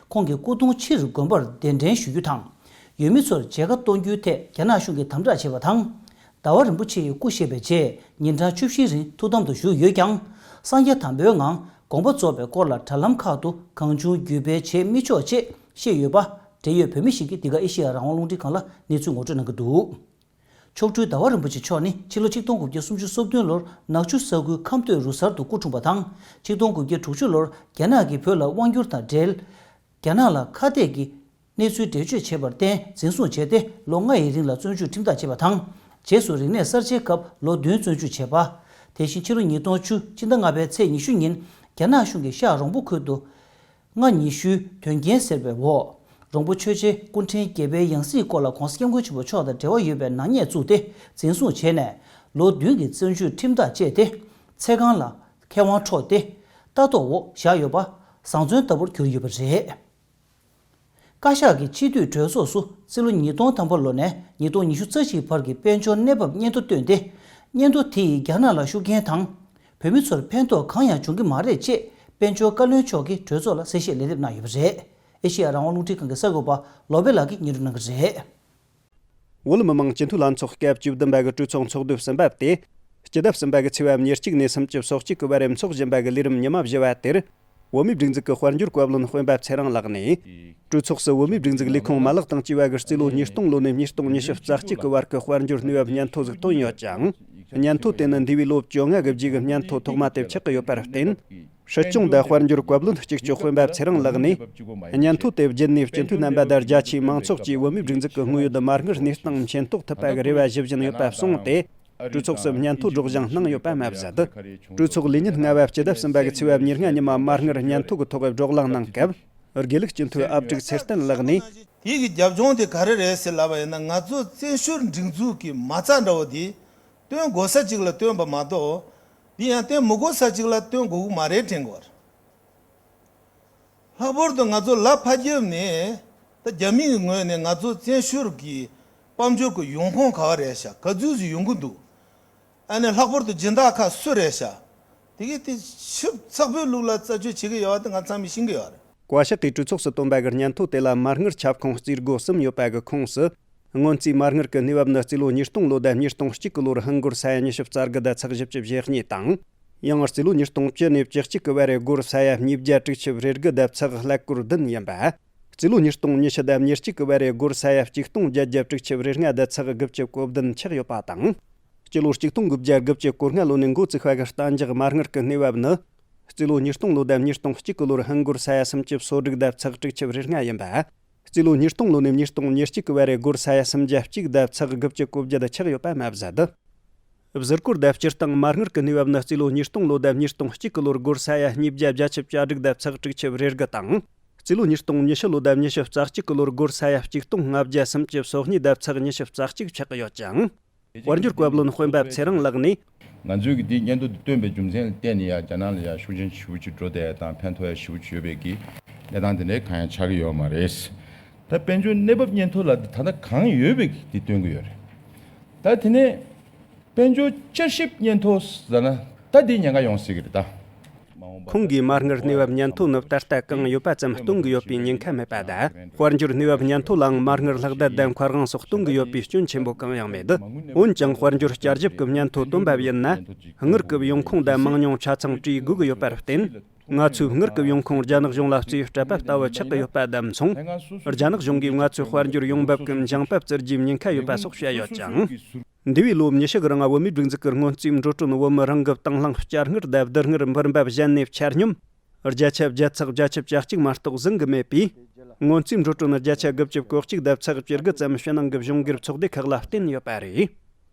ཁོང་གི་སྐུ་གདུང་ཕྱིར་དགོན་པར་གདན་འདྲེན་ཞུ་རྒྱུ་དང་། ཡུལ་མི་ཚོར་མཇལ་ཁ་གཏོང་རྒྱུའི་ཐད་རྒྱ་ནག་གཞུང་གིས་དམ་དྲག་བྱས་པ་དང་། ཟླ་བ་རིན་པོ་ཆེ་ཡི་སྐུ་གཤེགས་པའི་རྗེས་ཉིན་གྲངས་བཅུ་བཞིའི་རིང་ཐུགས་དམ་དུ་བཞུགས་ཡོད་ཀྱང་། གསང་རྒྱ་དམ་པའི་ངང་དགོངས་པ་རྫོགས་པའི་སྐོར་ལ་དྲ་ལམ་ཁག་ཏུ་གང་བྱུང་བརྒྱུད་སྤེལ་བྱེད་མི་ཆོག་ཅེས་བཤད་ཡོད་པ། འབྲེལ་ཡོད་བོད་མི་ཞིག་གིས་འདི་ག་ཨེ་ཤེ་ཡ་རང་དབང་རླུང་འཕྲིན་ཁང་ལ་གནས་ཚུལ་ངོ་སྤྲོད་གནང་གི་འདུག། མཆོག་སྤྲུལ་ཟླ་བ་རིན་པོ་ཆེ་མཆོག་ནི་ཕྱི་ལོ་ཆིག་སྟོང་དགུ་བརྒྱ་སུམ་ཅུ་སོ་བདུན་ལོར་ནག་ཆུ་ས་ཁུལ་ཁམས་སྟོད་རུ་གསར་དུ་སྐུ་འཁྲུངས་པ་དང་། ཆིག་སྟོང་དགུ་བརྒྱ་དྲུག་ཅུ་ལོར་རྒྱ་ནག་གིས་བོད་ལ་དབང་བསྒྱུར་དང་འབྲེལ། རྒྱ་ནག་ལ་ཁ་གཏད་ཀྱི་གནས་ཚུལ་འགྲེལ་བརྗོད་བྱས་པར་བརྟེན་འཛིན་བཟུང་བྱས་ཏེ་ལོ་ལྔ་ཡི་རིང་ལ་བཙོན་འཇུག་ཁྲིམས་ཐག་བཅད་པ་དང་། རྗེས་སུ་རིག་གནས་གསར་བརྗེའི་སྐབས་ལོ་བདུན་བཙོན་འཇུག་བྱས་པ། དེ་བཞིན་ཕྱི་ལོ་ཉིས་སྟོང་བཅུ་སྤྱི་ཟླ་ལྔ་པའི་ཚེས་ཉི་ཤུ་ཉིན་རྒྱ་ནག་གཞུང་གིས་ཤག་རོང་པོ་ཁུལ་དུ། ལྔ་ཉི་ཤུའི་དོན་རྐྱེན་ཟེར་བའི་འོག་རོང་པོ་ཆོས་རྗེ་སྐུ་ཕྲེང་བརྒྱད་པའི་ཡང་སྲིད་སྐོར་ལ་༧གོང་ས་༧སྐྱབས་མགོན་ཆེན་པོ་མཆོག་དང་འབྲེལ་བ་ཡོད་པའི་ནག་ཉེས་བཙུགས་ཏེ་འཛིན་བཟུང་བྱས་ནས་ལོ་བདུན་གྱི་བཙོན་འཇུག་ཁྲིམས་ཐག་བཅད་དེ། ཚེ་གང་ལ་ཁེ་དབང་འཕྲོག་སྟེ་ལྟ་རྟོག་འོག་བཞག་ཡོད་པ་བཟང་བཙོན་ལྟ་བུར་གྱུར་ཡོད་པ་རེད། བཀའ་ཤག་གིས་སྤྱི་འཐུས་གྲོས་ཚོགས་སུ་རྩིས་ལོ་ཉིས་སྟོང་ཐམ་པ་ལོ་ནས་ཉིས་སྟོང་ཉི་ཤུ་རྩ་གཅིག་བར་གྱི་དཔལ་འབྱོར་གནས་བབ་སྙན་ཐོ་བཏོན་ཏེ། སྙན་ཐོ་དེ་ཡིས་རྒྱ་ནག་ལ་ཤུགས་རྐྱེན་དང་། བོད་མི་ཚོར་ཕན་ཐོགས་གང་ཡང་འབྱུང་གི་མ་རེད་ཅེས་དཔལ་འབྱོར་བཀའ་བློན་མཆོག་གིས་གྲོས་ཚོགས་ལ་གསལ་བཤད་ལན་འདེབས་གནང་ཡོད་པ་རེད། ཨེ་ཤེ་ཡ་རང་དབང་རླུང་འཕྲིན་ཁང་གི་གསར་འགོད་པ་ལོ་པེ་ལགས་ཀྱིས་སྙན་སྒྲོན་གནང་གི་རེད། བོད་མི་མང་སྤྱི་འཐུས་ལྷན་ཚོགས་སྐབས་བཅུ་བདུན་པ་གི་གྲོས་ཚོགས་ཚོགས་དུས་གསུམ་པ་སྟེ། སྤྱི་ཟླ་གསུམ་པ་གི་ཚེས་པ་ཉེར་གཅིག་ནས་སུམ་ཅུ་སོ་གཅིག་གི་བར་འཚོགས་བཞིན་པ་གི་ལས་རིམ་ཉི་མ་བཞི་བ་དེར། བོད་མིའི་སྒྲིག་འཛུགས་ཀྱི་དཔལ་འབྱོར་བཀའ་བློན་སྤེན་པ་ཚེ་རིང་ལགས་ནས། གྲོས་ཚོགས་སུ་བོད་མིའི་སྒྲིག་འཛུགས་ལས་ཁུངས་མ་ལག་དང་བཅས་པ་གི་རྩིས་ལོ་ཉིས་སྟོང་ལོ་ནས་ཉིས་སྟོང་ཉི་ཤུ་རྩ་གཅིག་གི་བར་གྱི་དཔལ་འབྱོར་གནས་བབ་སྙན་ཐོ་ཟིག་བཏོན་ཡོད་ཅིང་། སྙན་ཐོ་དེ་ནི་འདས་པའི་ལོ་བཅོ་ལྔ་གི་རྗེས་ཀྱི་སྙན་ཐོ་ཐོག་མ་དེ་ཆགས་ཀྱི་ཡོད་པར་བརྟེན། སྲིད་སྐྱོང་དང་དཔལ་འབྱོར་བཀའ་བློན་གཅིག་ལྕོགས་སྤེན་པ་ཚེ་རིང་ལགས་ནས། སྙན་ཐོ་དེ་བརྒྱུད་ནས་སྤྱི་འཐུས་རྣམ་པ་དང་རྒྱ་ཆེའི་མང་ཚོགས་ཀྱིས་བོད་མིའི་སྒྲིག་འཛུགས་ཀྱི་དངོས་ཡོད་མ་དངུལ་གནས་སྟངས་མཁྱེན་རྟོགས་ཐུབ་པ་གི་རེ་བ་ཞུ་བཞིན་ཡོད་པ་གསུངས་ཏེ། གྲོས་ཚོགས་སུ་སྙན་ཐོ་སྒྲོག་སྦྱང་གནང་ཡོད་པ་མ་ཟད། གྲོས་ཚོགས་ལས་ཉིན་ལྔ་པ་སྤྱི་ཟླ་གསུམ་པ་གི་ཚེས་པ་ཉེར་ལྔ་ཉི་མ་མ་དངུལ་སྙན་ཐོ་གི་ཐོག་བགྲོ་གླེང་གནང་སྐབས། དགེ་ལུགས་སྤྱི་འཐུས་ཨ་ཕྲུག་ཚེ་བརྟན་ལགས་ནས། དེ་གི་རྒྱབ་ལྗོངས་དེ་ག་རེ་རེད་ཟེར་ལབ་པ་ཡིན་ན། ང་ཚོ་བཙན་བྱོལ་སྒྲིག་འཛུགས་ཀྱི་མ་རྩ་འདྲ་བོ་དེ་སྟོན་དགོས་ས་གཅིག་ལ་སྟོན་པ་མ་གཏོགས། དེ་ཡང་སྟོན་མི་དགོས་ས་གཅིག་ལ་སྟོན་དགོས་ཀྱི་མ་རེད་དྲན་གྱི་ཡོད་རེད། ལྷག་པར་དུ་ང་ཚོ་ལ་ཕར་རྒྱབ་ནས་ད་རྒྱ་མིའི་ངོས་ནས་ང་ཚོ་བཙན་བྱོལ་གྱི་དཔལ་འབྱོར་གྱི་ཡོང་ཁུངས་ག་བ་རེད་ཤག་ག་ཚོད་ཅིག་ཡོང་གི་འདུག་ཨ་ནི་ལྷག་པར་དུ་སྦྱིན་བདག་ཁག་སུ་རེད་ཤག་དེ་གི་དེ་ཞིབ་ཚགས་པོའི་ལུགས་ལ་རྩད་གཅོད་བྱེད་ཀྱི་ཡོད་པ་དེ་ང་ཚང་མས་ཤེས་ཀྱི་ཡོད་རེད། བཀའ་ཤག་གིས་གྲོས་ཚོགས་སུ་བཏོན་པ་གི་སྙན་ཐོ་དེ་ལ་མ་དངུལ་ཁྱབ་ཁོངས་རྩིས་སྒོ་གསུམ་ཡོད་པ་གི་ཁོངས་སུ། སྔོན་རྩིས་མ་དངུལ་གྱི་གནས་བབ་ནི་རྩིས་ལོ་ཉིས་སྟོང་ལོ་དང་ཉིས་སྟོང་གཅིག་གི་ལོར་ཧིན་སྒོར་ས་ཡ་ཉི་ཤུ་རྩ་དགུ་དང་ཚེག་བཞི་བཅུ་ཞེ་གཉིས་དང་། ཡང་རྩིས་ལོ་ཉིས་སྟོང་བཅུ་ནས་བཅུ་གཅིག་གི་བར་སྒོར་ས་ཡ་ཉིས་བརྒྱ་དྲུག་ཅུ་རེ་དགུ་དང་ཚེག་ཀླད་ཀོར་བདུན་ཡིན་པ། རྩིས་ལོ་ཉིས་སྟོང་ཉི་ཤུ་དང་ཉེར་གཅིག་གི་བར་སྒོར་ས་ཡ་གཅིག་སྟོང་བརྒྱད་བརྒྱ་དྲུག་ཅུ་རེ་ལྔ་དང་ཚེག་དགུ་བཅུ་གོ་བདུན་ཆགས་ཡོད་པ་དང་། སྤྱི་ལོ་གཅིག་སྟོང་དགུ་བརྒྱ་དགུ་བཅུ་གོ་ལྔ་ལོ་ནས་འགོ་བཙུགས་པ་གི་གཏན་འཇགས་མ་དངུལ་གྱི་གནས་བབ་ནི། རྩིས་ལོ་ཉིས་སྟོང་ལོ་དང་ཉིས་སྟོང་གཅིག་གི་ལོར་ཧིན་སྒོར་ས་ཡ་སུམ་ཅུ་སོ་དྲུག་དང་ཚེག་དྲུག་ཅུ་རེ་ལྔ་ཡིན་པ། རྩིས་ལོ་ཉིས་སྟོང་ལོ་ནས་ཉིས་སྟོང་ཉེར་གཅིག་གི་བར་སྒོར་ས་ཡ་སུམ་བརྒྱ་གཅིག་དང་ཚེག་དགུ་བཅུ་གོ་བརྒྱད་ཆགས་ཡོད་པ་མ་ཟད། གཟུགས་སྐོར་དང་སྤྱིར་བཏང་མ་དངུལ་གྱི་གནས་བབ་ནི་རྩིས་ལོ་ཉིས་སྟོང་ལོ་དང་ཉིས་སྟོང་གཅིག་གི་ལོར་སྒོར་ས་ཡ་ཉིས་བརྒྱ་བརྒྱད་ཅུ་གྱ་དྲུག་དང་ཚེག་དྲུག་ཅུ་རེ་དགུ་དང་། རྩིས་ལོ་ཉིས་སྟོང་ཉི་ཤུ་ལོ་དང་ཉི་ཤུ་རྩ་གཅིག་གི་ལོར་སྒོར་ས་ཡ་གཅིག་སྟོང་ལྔ་བརྒྱ་སུམ་ཅུ་སོ་གཉིས་དང་ཚེག་ཉི་ཤུ་རྩ་གཅིག་ཆགས་ཀྱི་ཡོད་ཅིང་། དཔལ་འབྱོར་བཀའ་བློན་སྤེན་པ་ཚེ་རིང་ལགས་ནས། ང་ཚོས་ཀྱི་འདི་སྙན་ཐོ་འདི་བཏོན་པའི་རྒྱུ་མཚན་ལ་བརྟེན་ནས་ཡང་རྒྱ་ནག་ལ་ཡང་ཤུགས་རྐྱེན་ཞེ་པོ་ཅིག་འགྲོ་བསྡད་དང་ཕན་ཐོགས་ཡང་ཞེ་པོ་ཅིག་ཡོད་པའི་གི་གནས་སྟངས་དེ་འདྲའི་གང་ཡང་ཆགས་ཀྱི་ཡོད་མ་རེད། ད་དཔལ་འབྱོར་གནས་བབ་སྙན་ཐོ་ལ་ད་ལྟ་གང་ཡོད་པའི་གི་འདི་སྟོན་གྱི་ཡོད་རེད། ད་དེ་ནས་དཔལ་འབྱོར་བསྐྱར་ཞིབ་སྙན་ཐོ་ཟེར་ན་ད་འདི་ཉེན་ཁ་ཡོང་སྲིད་ཀྱི་རེད་ད། ཁོང་གིས་མ་དངུལ་གནས་བབ་སྙན་ཐོ་ནི་ད་ལྟ་གང་ཡོད་པ་ཙམ་སྟོན་གྱི་ཡོད་པའི་ཉེན་ཁ་མེད་པ་དང་། དཔལ་འབྱོར་གནས་བབ་སྙན་ཐོ་ལའང་མ་དངུལ་ལྷག་བསྡད་དང་མཁར་དབང་སོགས་སྟོན་གྱི་ཡོད་པའི་སྐྱོན་ཆེན་པོ་གང་ཡང་མེད། འོན་ཀྱང་དཔལ་འབྱོར་བསྐྱར་ཞིབ་ཀྱི་སྙན་ཐོ་བཏོན་པ་ཡིན་ན། དངུལ་གྱི་ཡོང་ཁུངས་དང་མང་ཉུང་ཆ་ཚང་བྲིས་དགོས་ཀྱི་ཡོད་པར་བརྟེན། ང་ཚོས་དངུལ་གྱི་ཡོང་ཁུངས་རྒྱ་ནག་གཞུང་ལ་བརྩིས་སྤྲད་པ་ལྟ་བུ་ཆགས་ཀྱི་ཡོད་པ་དང་མཚུངས། རྒྱ་ནག་གཞུང་གིས་ང་ཚོའི་དཔལ་འབྱོར་ཡོང་འབབ་ཀྱི་འགྱངས་པ་བཙིར་རྒྱུའི་ཉེན་ཁ་ཡོད་པ་སོགས་བཤད་ཡོད་ཅིང་། འདས་པའི་ལོ་ཉི་ཤུ་གི་རིང་བོད་མིའི་སྒྲིག་འཛུགས་ཀྱི་སྔོན་རྩིས་འགྲོ་གྲོན་བོད་མི་རང་གི་དང་བླངས་བསྐྱར་དངུལ་དང་བསྡུ་དངུལ་འབུལ་འབབ་གཞན་ནས་ཆ་སྙོམས་བརྒྱ་ཆ་བརྒྱད་ཚེག་བརྒྱད་ཅུ་གྱ་གཅིག་མ་གཏོགས་ཟིན་གྱི་མེད་པས། སྔོན་རྩིས་འགྲོ་གྲོན་བརྒྱ་ཆ་དགུ་བཅུ་གོ་གཅིག་དང་ཚེག་བཅུ་དགུ་ཙམ་ཕྱི་ནང་གི་གཞུང་སྒེར་ཚོགས་སྡེ་ཁག་ལ་བརྟེན་ཡོད་པ་རེད།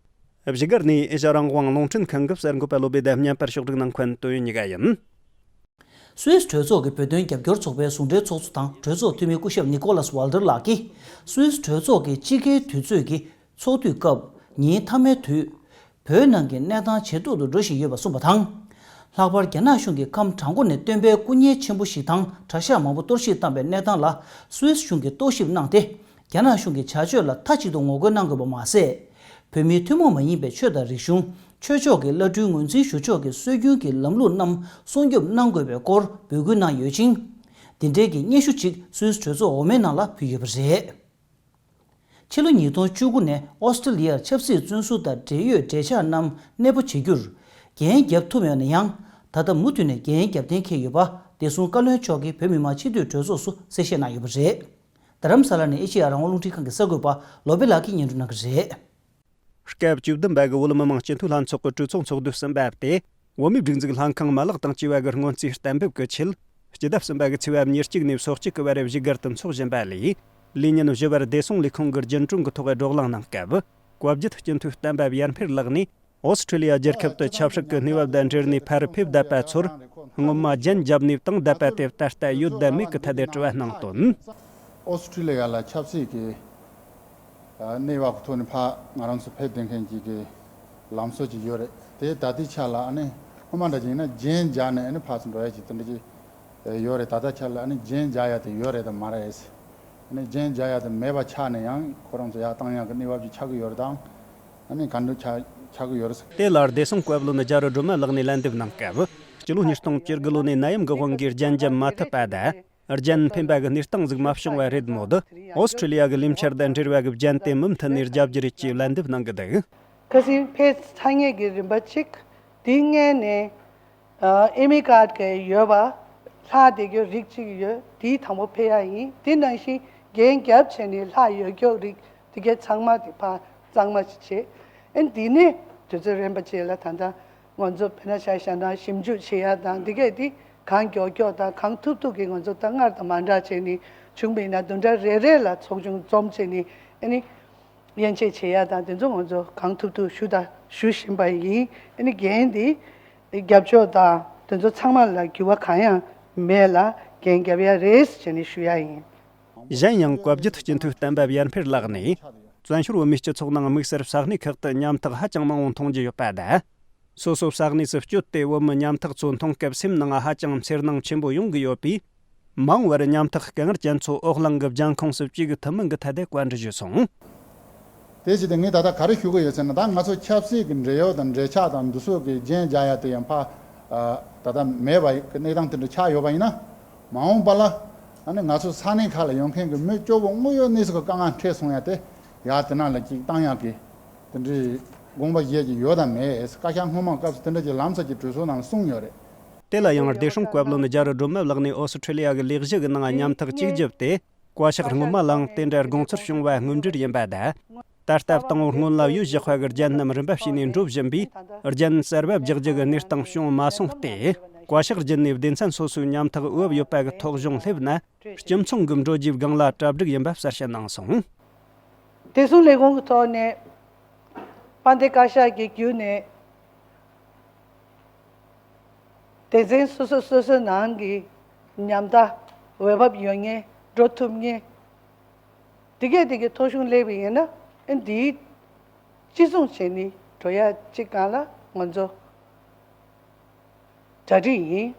བཞུགས་སྒར་ནས་ཨེ་ཤ་རང་དབང་རླུང་འཕྲིན་ཁང་གི་གསར་འགོད་པ་བློ་བྷེ་དང་བརྙན་པར་ཕྱོགས་སྒྲིག་གནང་མཁན་དོན་ཡོད་ཉི་ག་ཡིན། སུད་སི་གྲོས་ཚོགས་ཀྱི་བོད་དོན་རྒྱབ་སྐྱོར་ཚོགས་པའི་ཟུང་འབྲེལ་ཚོགས་གཙོ་དང་གྲོས་ཚོགས་འཐུས་མི་སྐུ་ཞབས་ནི་ཀོ་ལཱས་ཝལ་ཏར་ལགས་ཀྱིས། སུད་སི་གྲོས་ཚོགས་ཀྱི་དཔྱིད་ཀའི་དུས་ཚོད་ཀྱི་ཚོགས་དུས་སྐབས་ཉིན་མཐའ་མའི་དུས། བོད་ནང་གི་གནས་སྟངས་ཇེ་སྡུག་ཏུ་འགྲོ་བཞིན་ཡོད་པ་གསུངས་པ་དང་། ལྷག་པར་རྒྱ་ནག་གཞུང་གིས་ཁམས་བྲག་འགོ་ནས་སྟོན་པའི་སྐུ་བརྙན་ཆེན་པོ་ཞིག་དང་གྲྭ་ཤག་མང་པོ་གཏོར་བཤིག་བཏང་པའི་གནས་སྟངས་ལ་སུད་སི་གཞུང་གིས་རྟོག་ཞིབ་གནང་སྟེ། རྒྱ་ནག་གཞུང་གི་བྱ་སྤྱོད་ལ་མཐའ་གཅིག་ཏུ་ངོ་རྒོལ་གནང་དགོས་པ་མ་ཟད། བོད་མིའི་ཐུན་མོང་མ་ཡིན་པའི་ཆོས་དང་རིག་གཞུང་། ཆོས་ཕྱོགས་ཀྱི་བླ་སྤྲུལ་ངོས་འཛིན་ཞུ་ཕྱོགས་ཀྱི་སྲོལ་རྒྱུན་གྱི་ལམ་ལུགས་རྣམས་སྲུང་སྐྱོབ་གནང་དགོས་པའི་སྐོར་འབོད་སྐུལ་གནང་ཡོད་ཅིང་། འདི་འབྲེལ་གྱི་སྙན་ཞུ་གཅིག་སུད་སི་གྲོས་ཚོགས་འོག་མའི་ནང་ལ་ཕུལ་ཡོད་པ་རེད། ཕྱི་ལོ་ཉིས་སྟོང་བཅུ་དགུ་ནས་ཨོ་སི་ཀྲི་ལི་ཡར་ཆབ་སྲིད་བཙོན་ཟུར་དང་འབྲེལ་ཡོད་འབྲེལ་ཆགས་རྣམས་གནས་སྤོ་བྱེད་རྒྱུར་འགན་བརྒྱབ་ཐུབ་མེད་ན་ཡང་། ད་ལྟ་མུ་མཐུད་ནས་འགན་བརྒྱབ་གཏན་འཁེལ་ཡོད་པ་བདེ་སྲུང་བཀའ་བློན་མཆོག་གིས་བོད་མི་མང་སྤྱི་འཐུས་གྲོས་ཚོགས་སུ་གསལ་བཤད་གནང་ཡོད་པ་རེད། རྡ་རམ་ས་ལ་ནས་ཨེ་ཤེ་ཡ་རང་དབང་རླུང་འཕྲིན་ཁང་གི་གསར་འགོད་པ་ལོ་པེ་ལགས་ཀྱིས་སྙན་སྒྲོན་གནང་གི་རེད། སྐབས་བཅུ་བདུན་པ་གི་བོད་མི་མང་སྤྱི་འཐུས་ལྷན་ཚོགས་ཀྱི་གྲོས་ཚོགས་ཚོགས་དུས་གསུམ་པ་སྟེ། བོད་མིའི་སྒྲིག་འཛུགས་ལྷན་ཁང་མ་ལག་དང་བཅས་པ་གི་སྔོན་རྩིས་གཏན་འབེབས་ཀྱི་ཆེད། སྤྱི་ཟླ་གསུམ་པ་གི་ཚེས་པ་ཉེར་གཅིག་ནས་སོ་གཅིག་གི་བར་བཞུགས་སྒར་དུ་འཚོགས་བཞིན་པ་ལས། ལས་ཉིན་བཞི་པར་བདེ་སྲུང་ལས་ཁུངས་ཀྱི་རྒྱུན་གྲོན་གྱི་ཐོག་བགྲོ་གླེང་གནང་སྐབས། བཀའ་བརྒྱུད་སྤྱི་འཐུས་བསྟན་པ་ཡར་འཕེལ་ལགས་ནས། ཨོ་སི་ཀྲི་ལི་ཡ་རྒྱལ་ཁབ་ཏུ་ཆབ་སྲིད་ཀྱི་གནས་བབ་དང་འབྲེལ་ནས་ཕར་ཕེབས་བསྡད་པ་ཚོར། སྔོན་མ་རྒྱན་བརྒྱབ་ནས་བཏང་བསྡད་པ་དེ་ད་ལྟ་ཡོད་དམ་མེད་ཀྱི་ཐད་དུ་དྲི་བ་གནང་དོན། ཨོ་སི་ཀྲི་ལི་ཡ་ལ་ཆབ་སྲིད་ཀྱི་གནས་བབ་ཀྱི་ཐོག་ནས་ཕར་ང་རང་ཚོ་ཕེབས་བསྡད་མཁན་ཅིག་གི་ལམ་སྲོལ་ཅིག་ཡོད་རེད་དེ། ད་ལྟའི་ཆ་ལ་ཨ་ནི་སྔོན་མ་འདྲ་ཅིག་ཡིན་ན་རྒྱན་བརྒྱབ་ནས་ཨ་ནི་ཕར་ཚུར་འགྲོ་ཡ་ཅིག་དེ་འདྲ་ཅིག་ཡོད་རེད། ད་ལྟ་ཆ་ལ་ཨ་ནི་རྒྱན་བརྒྱབ་ཡ་དེ་ཡོད་རེད་དམ་མ་རེད། ཨ་ནི་རྒྱན་བརྒྱབ་ཡ་དེ་མེད་པ་ཆགས་ནས་ཡང་ཁོ་རང་ཚོ་ཡར་བཏང་ཡ་གི་གནས་བབ་ཅིག་ཆགས་ཀྱི་ཡོད་རེད་དང་། ཨ་ནི་ག་འདྲ་ཆགས་ཆགས་ཀྱི་ཡོད་རེད་ཟེར། དེ་ལ་བདེ་སྲུང་བཀའ་བློན་རྒྱ་རི་སྒྲོལ་མ་ལགས་ནས་ལན་འདེབས་གནང་སྐབས། སྤྱི་ལོ་ཉིས་སྟོང་བཅུ་དགུ་ལོ་ནས་ནད་ཡམས་ཀྱི་དབང་གིས་རྒྱན་འབྱམས་མ་ཐུབ་པ་དང་། རྒྱན་འཕེན་པ་གི་གནས་སྟངས་ཟིག་མ་བྱུང་བ་རེད་མོད། ཨོ་སི་ཁྲི་ལི་ཡ་གི་ལས་འཆར་དང་འབྲེལ་བ་གི་རྒྱན་དེ་མུ་མཐུད་ནས་རྒྱབ་རྒྱུ་རེད་ཅེས་ལན་འདེབས་གནང་གི་འདུག་ཁ་སང་ཕེབས་ཚར་མཁན་གྱི་རིམ་པ་གཅིག་དེའི་སྔོན་ནས་ཨེ་མི་ཀར་གྱི་ཡོད་པ་ལྷག་བསྡད་རྒྱུ་རིགས་གཅིག་ཡོད། དེའི་དང་པོ་ཕེབས་ཡ་ཡིན། དེ་ནང་བཞིན་རྒྱན་རྒྱབ་བྱས་ནས་ལྷག་ཡོད་རྒྱུ་རིགས་དེ་གས་ཚང་མ་དེ་ཕར་གཙང་མ་ཞིག་བྱས། ཨེ་འདི་ནས་དུས་ཚོད་རན་པ་བྱས་ལ་ད་ལྟ་ང་ཚོ་དཔེར་ན་ཆ་བཞག་ན་ཞིབ་འཇུག་བྱེད་ཡ་དང་འདི་གས་དེ་གང་མགྱོགས་མགྱོགས་དང་གང་ཐུབ་ཐུབ་ཀྱིས་ང་ཚོ་ད་སྔར་དང་མ་འདྲ་བྱས་ནས་བྱུང་བ་ཡིན་ན་བདུན་ཕྲག་རེ་རེ་ལ་ཚོགས་ཆུང་འཛོམས་བྱས་ནས་ཨ་ནི་ཡན་ཆད་བྱེད་ཡ་དང་དེ་ཚོ་ང་ཚོ་གང་ཐུབ་ཐུབ་ཞུ་དང་ཞུ་བཞིན་པ་ཡིན། ཨ་ནི་འགན་འདི་རྒྱབ་ཕྱོགས་དང་དེ་ཚོ་ཚང་མ་ལ་འགྱུར་བ་གང་ཡང་མེད་ལ་འགན་རྒྱབ་ཡ་རེད་ཟེར་ནས་ཞུ་ཡ་ཡིན། གཞན་ཡང་བཀའ་བརྒྱུད་སྤྱི་འཐུས་བསྟན་པ་ཡར་འཕེལ་ལགས་ནས། བཙན་བྱོལ་བོད་མིའི་སྤྱི་ཚོགས་ནང་དམིགས་བསལ་ས་གནས་ཁག་ཏུ་ཉམ་ཐག་ཧ་ཅང་མང་བོ་མཐོང་རྒྱུ་ཡོད་པ་དང་། སོ་སོ་ས་གནས་སུ་བསྐྱོད་དེ་བོད་མི་ཉམ་ཐག་ཚོ་མཐོང་སྐབས་སེམས་ནང་ཧ་ཅང་འཚེར་སྣང་ཆེན་པོ་ཡོང་གི་ཡོད་པས། མ་འོངས་པར་ཉམ་ཐག་དཀའ་ངལ་ཅན་ཚོ་ཨོ་གླིང་གི་རྒྱལ་ཁོངས་སུ་བཅུག་ཐུབ་མིན་གྱི་ཐད་དེ་བཀའ་འདྲི་ཞུས་སོང་། དེ་བྱས་ཏེ་ངས་ད་ལྟ་ག་རེ་ཞུ་གི་ཡོད་ཟེར་ན། ད་ང་ཚོ་ཆབ་སྲིད་ཀྱི་འབྲེལ་ཡོད་དང་འབྲེལ་ཆགས་དང་འདི་ཚོ་གི་རྒྱན་རྒྱག་ཡ་དེ་ཡང་ཕ་ད་ལྟ་མེད་པ་གི་གནས་སྟངས་དེ་འདྲ་ཆགས་ཡོད་པ་ཡིན་ན། མ་འོངས་པ་ལ་ཨ་ནི་ང་ཚོ་ས་གནས་ཁག་ལ་ཡོད་མཁན་གྱི་མི་སྐྱོ་བོ་དངོས་ཡོད་གནས་ཚུལ་གྱི་དཀའ་ངལ་འཕྲད་སོང་ཡ་དེ་ཡར་དེ་ནང་ལ་ཅིག་བཏང་ཡག་གི་དེ་འདྲའི་དགོངས་པ་བཞེས་ཀྱི་ཡོད་དམ་མེད། བཀའ་ཤག་སྔོན་མ་སྐབས་སུ་དེ་འདྲ་ཅིག་ལམ་སང་ཅིག་གྲོས་ཚོགས་ནང་ལ་གསུངས་ཡོད་རེད། དེ་ལ་ཡང་བདེ་སྲུང་བཀའ་བློན་རྒྱ་རི་སྒྲོལ་མ་ལགས་ནས་ཨོ་སི་ཁྲི་ལི་ཡ་གི་ལས་གཞི་གི་ནང་ཉམ་ཐག་གཅིག་གྱུར་ཏེ། བཀའ་ཤག་སྔོན་མ་ལའང་དེ་འདྲ་དགོངས་ཚུལ་བྱུང་བ་དངོས་འབྲེལ་ཡིན་པ་དང་། ད་ལྟ་དང་པོ་སྔོན་ལ་ཡོད་བཞག་པ་གི་རྒྱན་རྣམས་རིམ་པ་བྱས་ནས་འགྲོ་བཞིན་པས། རྒྱན་གསར་པ་རྒྱག་རྒྱུ་གི་གནས་སྟངས་བྱུང་མ་སོང་སྟེ། བཀའ་ཤག་བརྒྱུད་ནས་སྡེ་ཚན་སོ་སོའི་ཉམ་ཐག་འོས་བབ་ཡོད་པ་གི་ཐོ་གཞུང་སླེབས་ན། སྤྱི་མཚུངས་ཀྱི་འགྲོ་རྒྱུའི་སྒང་ལ་གྲ་སྒྲིག་ཡིན་པ་གསལ་བཤད་གནང་སོང་། བདེ་སྲུང་ལས་ཁུངས་ཀྱི་ཐོག་ནས་དཔལ་ལྡན་བཀའ་ཤག་གི་བརྒྱུད་ནས་སྡེ་ཚན་སོ་སོ་སོ་སོའི་ནང་གི་ཉམ་ཐག་འོས་བབ་ཡོད་མཁན་འགྲོ་ཐུབ་མཁན་དེ་གས་དེ་གས་ཐོ་གཞུང་སླེབས་པ་ཡིན་ན། ཨ་འདིའི་གཅིག་མཚུངས་བྱས་ནས་འགྲོ་ཡ་གཅིག་སྒང་ལ་ང་ཚོ་གྲ་སྒྲིག་ཡིན།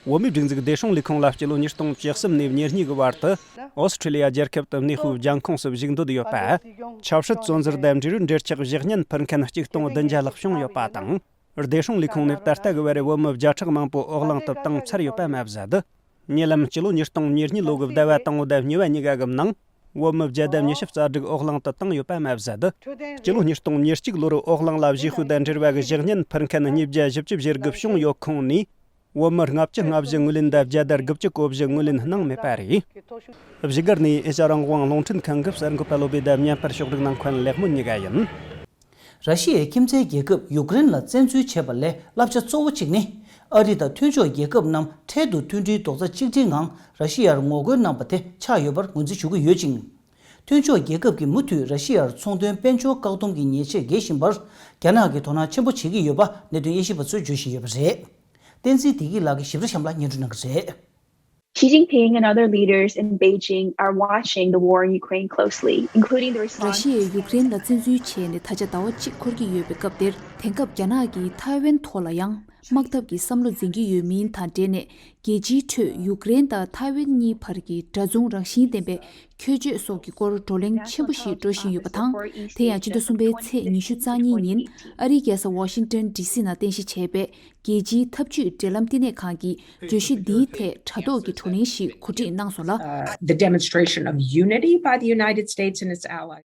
བོད་མིའི་སྒྲིག་འཛུགས་བདེ་སྲུང་ལས་ཁུངས་ལ་སྤྱི་ལོ་ཉིས་སྟོང་བཅུ་གསུམ་ནས་ཉེར་གཉིས་ཀྱི་བར་དུ་ཨོ་སི་ཁྲི་ལི་ཡ་རྒྱལ་ཁབ་ཏུ་གནས་སྤོས་རྒྱལ་ཁོངས་སུ་བཞུགས་འདོད་ཡོད་པ། ཆབ་སྲིད་བཙོན་ཟུར་དང་འབྲེལ་ཡོད་འབྲེལ་ཆགས་བཞག་ཉེན་ཕུལ་མཁན་གཅིག་སྟོང་བདུན་བརྒྱ་ལྷག་བྱུང་ཡོད་པ་དང་། བདེ་སྲུང་ལས་ཁུངས་ནས་ད་ལྟ་གི་བར་བོད་མི་བརྒྱ་ཕྲག་མང་པོ་ཨོ་གླིང་དུ་བཏང་ཚར་ཡོད་པ་མ་ཟད། ཉེ་ལམ་སྤྱི་ལོ་ཉིས་སྟོང་ཉེར་གཉིས་ལོ་གི་ཟླ་བ་དང་པོ་དང་གཉིས་པ་གཉིས་ཀ་གི་ནང་བོད་མི་བརྒྱ་དང་ཉི་ཤུ་རྩ་དྲུག་ཨོ་གླིང་དུ་བཏང་ཡོད་པ་མ་ཟད། སྤྱི་ལོ་ཉིས་སྟོང་ཉེར་གཅིག་ལོར་ཨོ་གླིང་ལ་བཞེས་སྤོས་དང་འབྲེལ་བ་གི་བཞག་ཉེན་ཕུལ་མཁན་ཉིས་བརྒྱ་བཞི་བཅུ་ཞེ་དགུ་བྱུང་ཡོད་ཁོངས་ནས། བོད་མི་ལྔ་བཅུ་ལྔ་བཞི་ངོས་ལེན་དང་བརྒྱ་དང་དགུ་བཅུ་གོ་བཞི་ངོས་ལེན་གནང་མེད་པ་རེད། བཞུགས་སྒར་ནས་ཨེ་ཤ་རང་དབང་རླུང་འཕྲིན་ཁང་གི་གསར་འགོད་པ་བློ་བྷེ་དང་བརྙན་པར་ཕྱོགས་སྒྲིག་གནང་མཁན་ལེགས་སྨོན་གཉིས་ཀ་ཡིན། ར་ཤི་ཡའི་ཁྱིམ་མཚེས་རྒྱལ་ཁབ་ཡུཀ་རེན་ལ་བཙན་འཛུལ་བྱས་པ་ལས་བསླབ་བྱ་གཙོ་བོ་གཅིག་ནི། ཨ་རི་དང་མཐུན་ཕྱོགས་རྒྱལ་ཁབ་རྣམས་འཕྲལ་དུ་མཐུན་སྒྲིལ་རྡོག་རྩ་གཅིག་སྒྲིལ་ངང་ར་ཤི་ཡར་ངོ་རྒོལ་གནང་པ་དེ་ཆགས་ཡོད་པར་ངོས་འཛིན་ཞུ་གི་ཡོད་ཅིང་། མཐུན་ཕྱོགས་རྒྱལ་ཁབ་ཀྱིས་མུ་མཐུད་ར་ཤི་ཡར་ཚོང་དོན་དཔལ་འབྱོར་བཀག་སྡོམ་གྱི་ཉེས་ཆད་འགེལ་བཞིན་པར། རྒྱ་ནག་གིས་དོ་སྣང་ཆེན་པོ་བྱེད་ཀྱི་ཡོད་པ་གནད་དོན་དབྱེ་ཞིབ་པ་ཚོས་བརྗོད་བཞིན་ཡོད་པ་རེད། བསྟན་འཛིན་བདེ་སྐྱིད་ལགས་ཀྱིས་ཞིབ་ཕྲ་གཤམ་ལ་སྙན་སྒྲོན་གནང་གི་རེད། Xi Jinping and other leaders in Beijing are watching the war in Ukraine closely, including the ར་response. ཤི་ཡས་ཡུཀ་རེན་ལ་བཙན་འཛུལ་བྱས་ནས་ད་ཆ་ཟླ་བ་གཅིག་འཁོར་གྱི་ཡོད་པའི་སྐབས་དེར། དེང་སྐབས་རྒྱ་ནག་གིས་ཐའེ་ཝན་ཐོག་ལ་ཡང་དམག་འཐབ་ཀྱི་བསམ་བློ་འཛིན་གྱི་ཡོད་མིན་དང་འབྲེལ་ནས། རྒྱལ་སྤྱིའི་ཁྲོད་ཡུཀ་རེན་དང་ཐའེ་ཝན་གཉིས་བར་གྱི་འདྲ་མཚུངས་རང་བཞིན་ལྡན་པའི་ཁྱད་ཆོས་སོགས་ཀྱི་སྐོར་བགྲོ་གླེང་ཆེན་པོ་ཞིག་འགྲོ་བཞིན་ཡོད་པ་དང་། དེ་ཡང་ཕྱི་ཟླ་གསུམ་པའི་ཚེས་ཉི་ཤུ་རྩ་གཉིས་ཉིན་ཨ་རིའི་རྒྱལ་ས་ཝ་ཤིང་ཏོན་ཌི་སི་ནང་རྟེན་གཞི་བྱས་པའི་རྒྱལ་སྤྱིའི་འཐབ་ཇུས་འབྲེལ་ལམ་བསྟི་གནས་ཁང་གིས་བརྗོད་གཞི་འདིའི་ཐད་དྲ་ཐོག་གི་བགྲོ་གླེང་ཞིག་གོ་སྒྲིག་གནང་སོང་ལ། Uh, the demonstration of unity by the United States and its allies.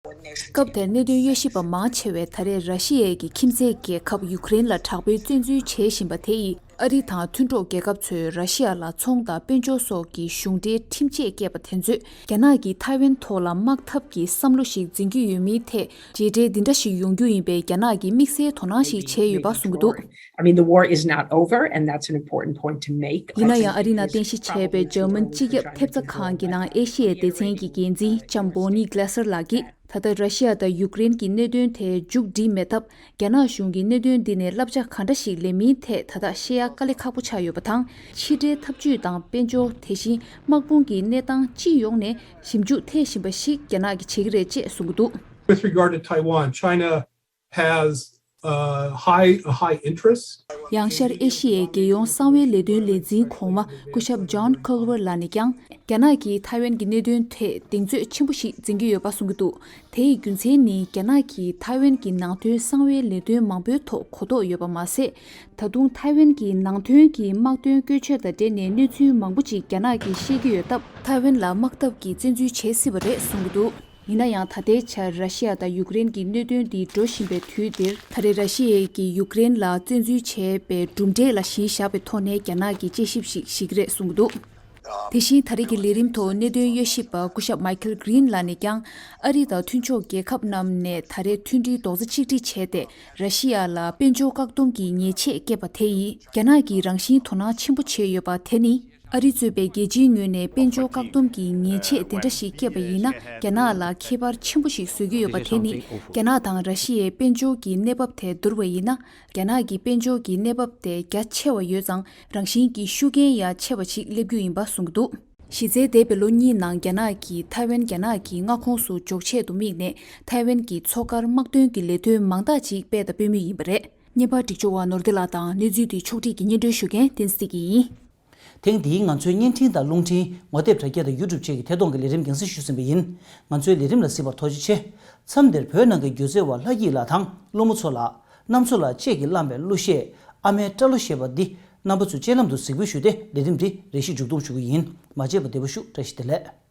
སྐབས་དེར་གནད་དོན་དབྱེ་ཞིབ་པ་མང་ཆེ་བས་ད་རེས་ར་ཤི་ཡའི་གི་ཁྱིམ་མཚེས་རྒྱལ་ཁབ་ཡུཀ་རེན་ལ་དྲག་པོའི་བཙན་འཛུལ་བྱེད་བཞིན་པ་དེ་ཡིས་ཨ་རི་དང་མཐུན་གྲོགས་རྒྱལ་ཁབ་ཚོས་ར་ཤི་ཡ་ལ་ཚོང་དང་དཔལ་འབྱོར་སོགས་ཀྱི་གཞུང་འབྲེལ་ཁྲིམས་ཆད་བཀལ་བ་དེ་ཚོས་རྒྱ་ནག་གིས་ཐའེ་ཝན་ཐོག་ལ་དམག་འཐབ་ཀྱི་བསམ་བློ་ཞིག་འཛིན་གྱི་ཡོད་མིན་ཐད་རྗེས་འབྲེལ་འདི་འདྲ་ཞིག་ཡོང་རྒྱུ་ཡིན་པའི་རྒྱ་ནག་གིས་དམིགས་བསལ་དོ་སྣང་ཞིག་བྱས་ཡོད་པ་གསུང་གི་འདུག I mean, the war is not over, and that's an important point to make. ཡིན་ན་ཡང་ཨ་རི་ནང་རྟེན་གཞི་བྱས་པའི་འཇར་མན་སྤྱི་ཁྱབ་ཐེབས་རྩ་ཁང་གི་ནང་ཨེ་ཤི་ཡའི་སྡེ་ཚན་གྱི་འགན་འཛིན་ལྕམ་བྷོ་ནི་གྷི་ལེ་སར་ལགས་ཀྱིས། ད་ལྟ་ར་ཤི་ཡ་དང་ཡུཀ་རེན་གྱི་གནད་དོན་དེ་མཇུག་སྒྲིལ་མེད་སྟབས། རྒྱ་ནག་གཞུང་གིས་གནད་དོན་འདི་ནས་བསླབ་བྱ་ག་འདྲ་ཞིག་ལེན་མིན་ཐད་ད་ལྟ་བཤད་ཡ་དཀའ་ལས་ཁག་པོ་ཆགས་ཡོད་པ་དང་། ཕྱི་འབྲེལ་འཐབ་ཇུས་དང་དཔལ་འབྱོར། དེ་བཞིན་དམག་དཔུང་གི་གནས་སྟངས་སྤྱི་ཡོངས་ནས་ཞིབ་འཇུག་ཐེབས་བཞིན་པ་ཞིག་རྒྱ་ནག་གིས་བྱེད་ཀྱི་རེད་ཅེས་གསུང་གི་འདུག With regard to Taiwan, China has uh, high, high interest. ཡང་ཤར་ཨེ་ཤི་ཡའི་རྒྱལ་ཡོངས་གསང་བའི་ལས་དོན་ལས་འཛིན་གོང་མ་སྐུ་ཞབས་John Culver ལགས་ནས་ཀྱང་། རྒྱ་ནག་གིས་ཐའེ་ཝན་གྱི་གནད་དོན་ཐད་གདེང་ཚོད་ཆེན་པོ་ཞིག་འཛིན་གྱི་ཡོད་པ་གསུང་གི་འདུག་དེ་ཡི་རྒྱུ་མཚན་ནི། རྒྱ་ནག་གིས་ཐའེ་ཝན་གྱི་ནང་དོན་གསང་བའི་ལས་དོན་མང་པོའི་ཐོག་གོ་རྟོགས་ཡོད་པ་མ་ཟད། ད་དུང་ཐའེ་ཝན་གྱི་ནང་དོན་གྱི་དམག་དོན་བཀོལ་སྤྱོད་དང་འབྲེལ་ནས་གནས་ཚུལ་མང་པོ་ཅིག་རྒྱ་ནག་གིས་ཤེས་ཀྱི་ཡོད་སྟབས། ཐའེ་ཝན་ལ་དམག་འཐབ་ཀྱིས་བཙན་འཛུལ་བྱེད་སྲིད་པ་རེད་གསུང་གི་འདུག་ཡིན་ན་ཡང་། ད་ལྟའི་ཆར་ར་ཤི་ཡ་དང་ཡུཀ་རེན་གྱི་གནད་དོན་འདི་འགྲོ་བཞིན་པའི་དུས་འདིར། ད་རེས་ར་ཤི་ཡས་ཀྱིས་ཡུཀ་རེན་ལ་བཙན་འཛུལ་བྱས་པའི་གྲུབ་འབྲས་ལ་གཞི་བཞག་པའི་ཐོག་ནས་རྒྱ་ནག་གིས་དཔྱད་ཞིབ་ཞིག་བྱེད་ཀྱི་རེད་གསུང་གི་འདུག་དེ་བཞིན་ད་རེས་ཀྱི་ལས་རིམ་ཐོག་གནད་དོན་དབྱེ་ཞིབ་པ་སྐུ་ཞབས་མའི་ཁེལ་གྷི་རིན་ལགས་ནས་ཀྱང་། ཨ་རི་དང་མཐུན་ཕྱོགས་རྒྱལ་ཁབ་རྣམས་ནས་ད་རེས་མཐུན་སྒྲིལ་རྡོག་རྩ་གཅིག་སྒྲིལ་བྱས་ཏེ། ར་ཤི་ཡ་ལ་དཔལ་འབྱོར་བཀག་སྡོམ་གྱི་ཉེས་ཆད་བཀལ་བ་དེ་ཡིས། རྒྱ་ནག་གིས་རང་བཞིན་དོ་སྣང་ཆེན་པོ་བྱས་ཡོད་པ་དེ་ནི། ཨ་རི་གཙོས་པའི་རྒྱལ་སྤྱིའི་ངོས་ནས་དཔལ་འབྱོར་བཀག་སྡོམ་གྱི་ཉེས་ཆད་དེ་འདྲ་ཞིག་བཀལ་བ་ཡིན་ན། རྒྱ་ནག་ལ་ཁྱད་པར་ཆེན་པོ་ཞིག་བཟོ་གི་ཡོད་པ་དེ་ནི། རྒྱ་ནག་དང་ར་ཤི་ཡའི་དཔལ་འབྱོར་གྱི་གནས་བབ་དེ་བསྡུར་བ་ཡིན་ན། རྒྱ་ནག་གི་དཔལ་འབྱོར་གྱི་གནས་བབ་དེ་རྒྱ་ཆེ་བ་ཡོད་ཙང་། རང་བཞིན་གྱིས་ཤུགས་རྐྱེན་ཡང་ཆེ་བ་ཞིག་སླེབས་རྒྱུ་ཡིན་པ་གསུང་གི་འདུག་གཞི་རྩའི་འདས་པའི་ལོ་གཉིས་ནང་རྒྱ་ནག་གིས་ཐའེ་ཝན་རྒྱ་ནག་གི་མངའ་ཁོངས་སུ་འཇོག་ཆེད་དུ་དམིགས་ནས། ཐའེ་ཝན་གྱི་མཚོ་ཁར་དམག་དོན་གྱི་ལས་དོན་མང་དག་ཅིག་སྤེལ་དང་སྤེལ་མུས་ཡིན་པ་རེད། བརྙན་པར་སྒྲིག་སྦྱོར་བ་ནོར་བདེ་ལགས་དང་། གནས་ཚུལ་དེ་ཕྱོགས་བསྒྲིགས་ཀྱིས་སྙན་སྒྲོན་ཞུ་མཁན་བསྟན་འཛིན་བདེ་སྐྱིད་ཡིན། ཐེངས་འདིའི་ང་ཚོའི་བརྙན་འཕྲིན་དང་རླུང་འཕྲིན། ངོ་དེབ་དྲ་རྒྱ་དང་ཡུ་ཊུབ་བཅས་ཀྱི་ཐད་གཏོང་གི་ལས་རིམ་རྒྱང་སྲིང་ཞུས་ཟིན་པ་ཡིན། ང་ཚོའི་ལས་རིམ་ལ་གཟིགས་པར་ཐུགས་རྗེ་ཆེ། མཚམས་འདིར་བོད་ནང་གི་སྒྱུ་རྩལ་བ་ལྷ་སྐྱིད་ལགས་དང་། ཀླུ་མོ་མཚོ་ལགས། གནམ་མཚོ་ལགས་བཅས་ཀྱིས་བླངས་པའི་གླུ་གཞས་ཨ་མའི་སྐྲ་ལོ་ཞེས་པ་འདི། རྣམ་པ་ཚོས་སྤྱན་ལམ་དུ་གཟིགས་འབུལ་ཞུས་ཏེ། ལས་རིམ་འདི་རེ་ཞིག་མཇུག་བསྡོམས་ཞུ་གི་ཡིན། མ་མཇལ་བར་བདེ་པོ་བཞུགས། བཀྲ་ཤིས་བདེ་ལེགས།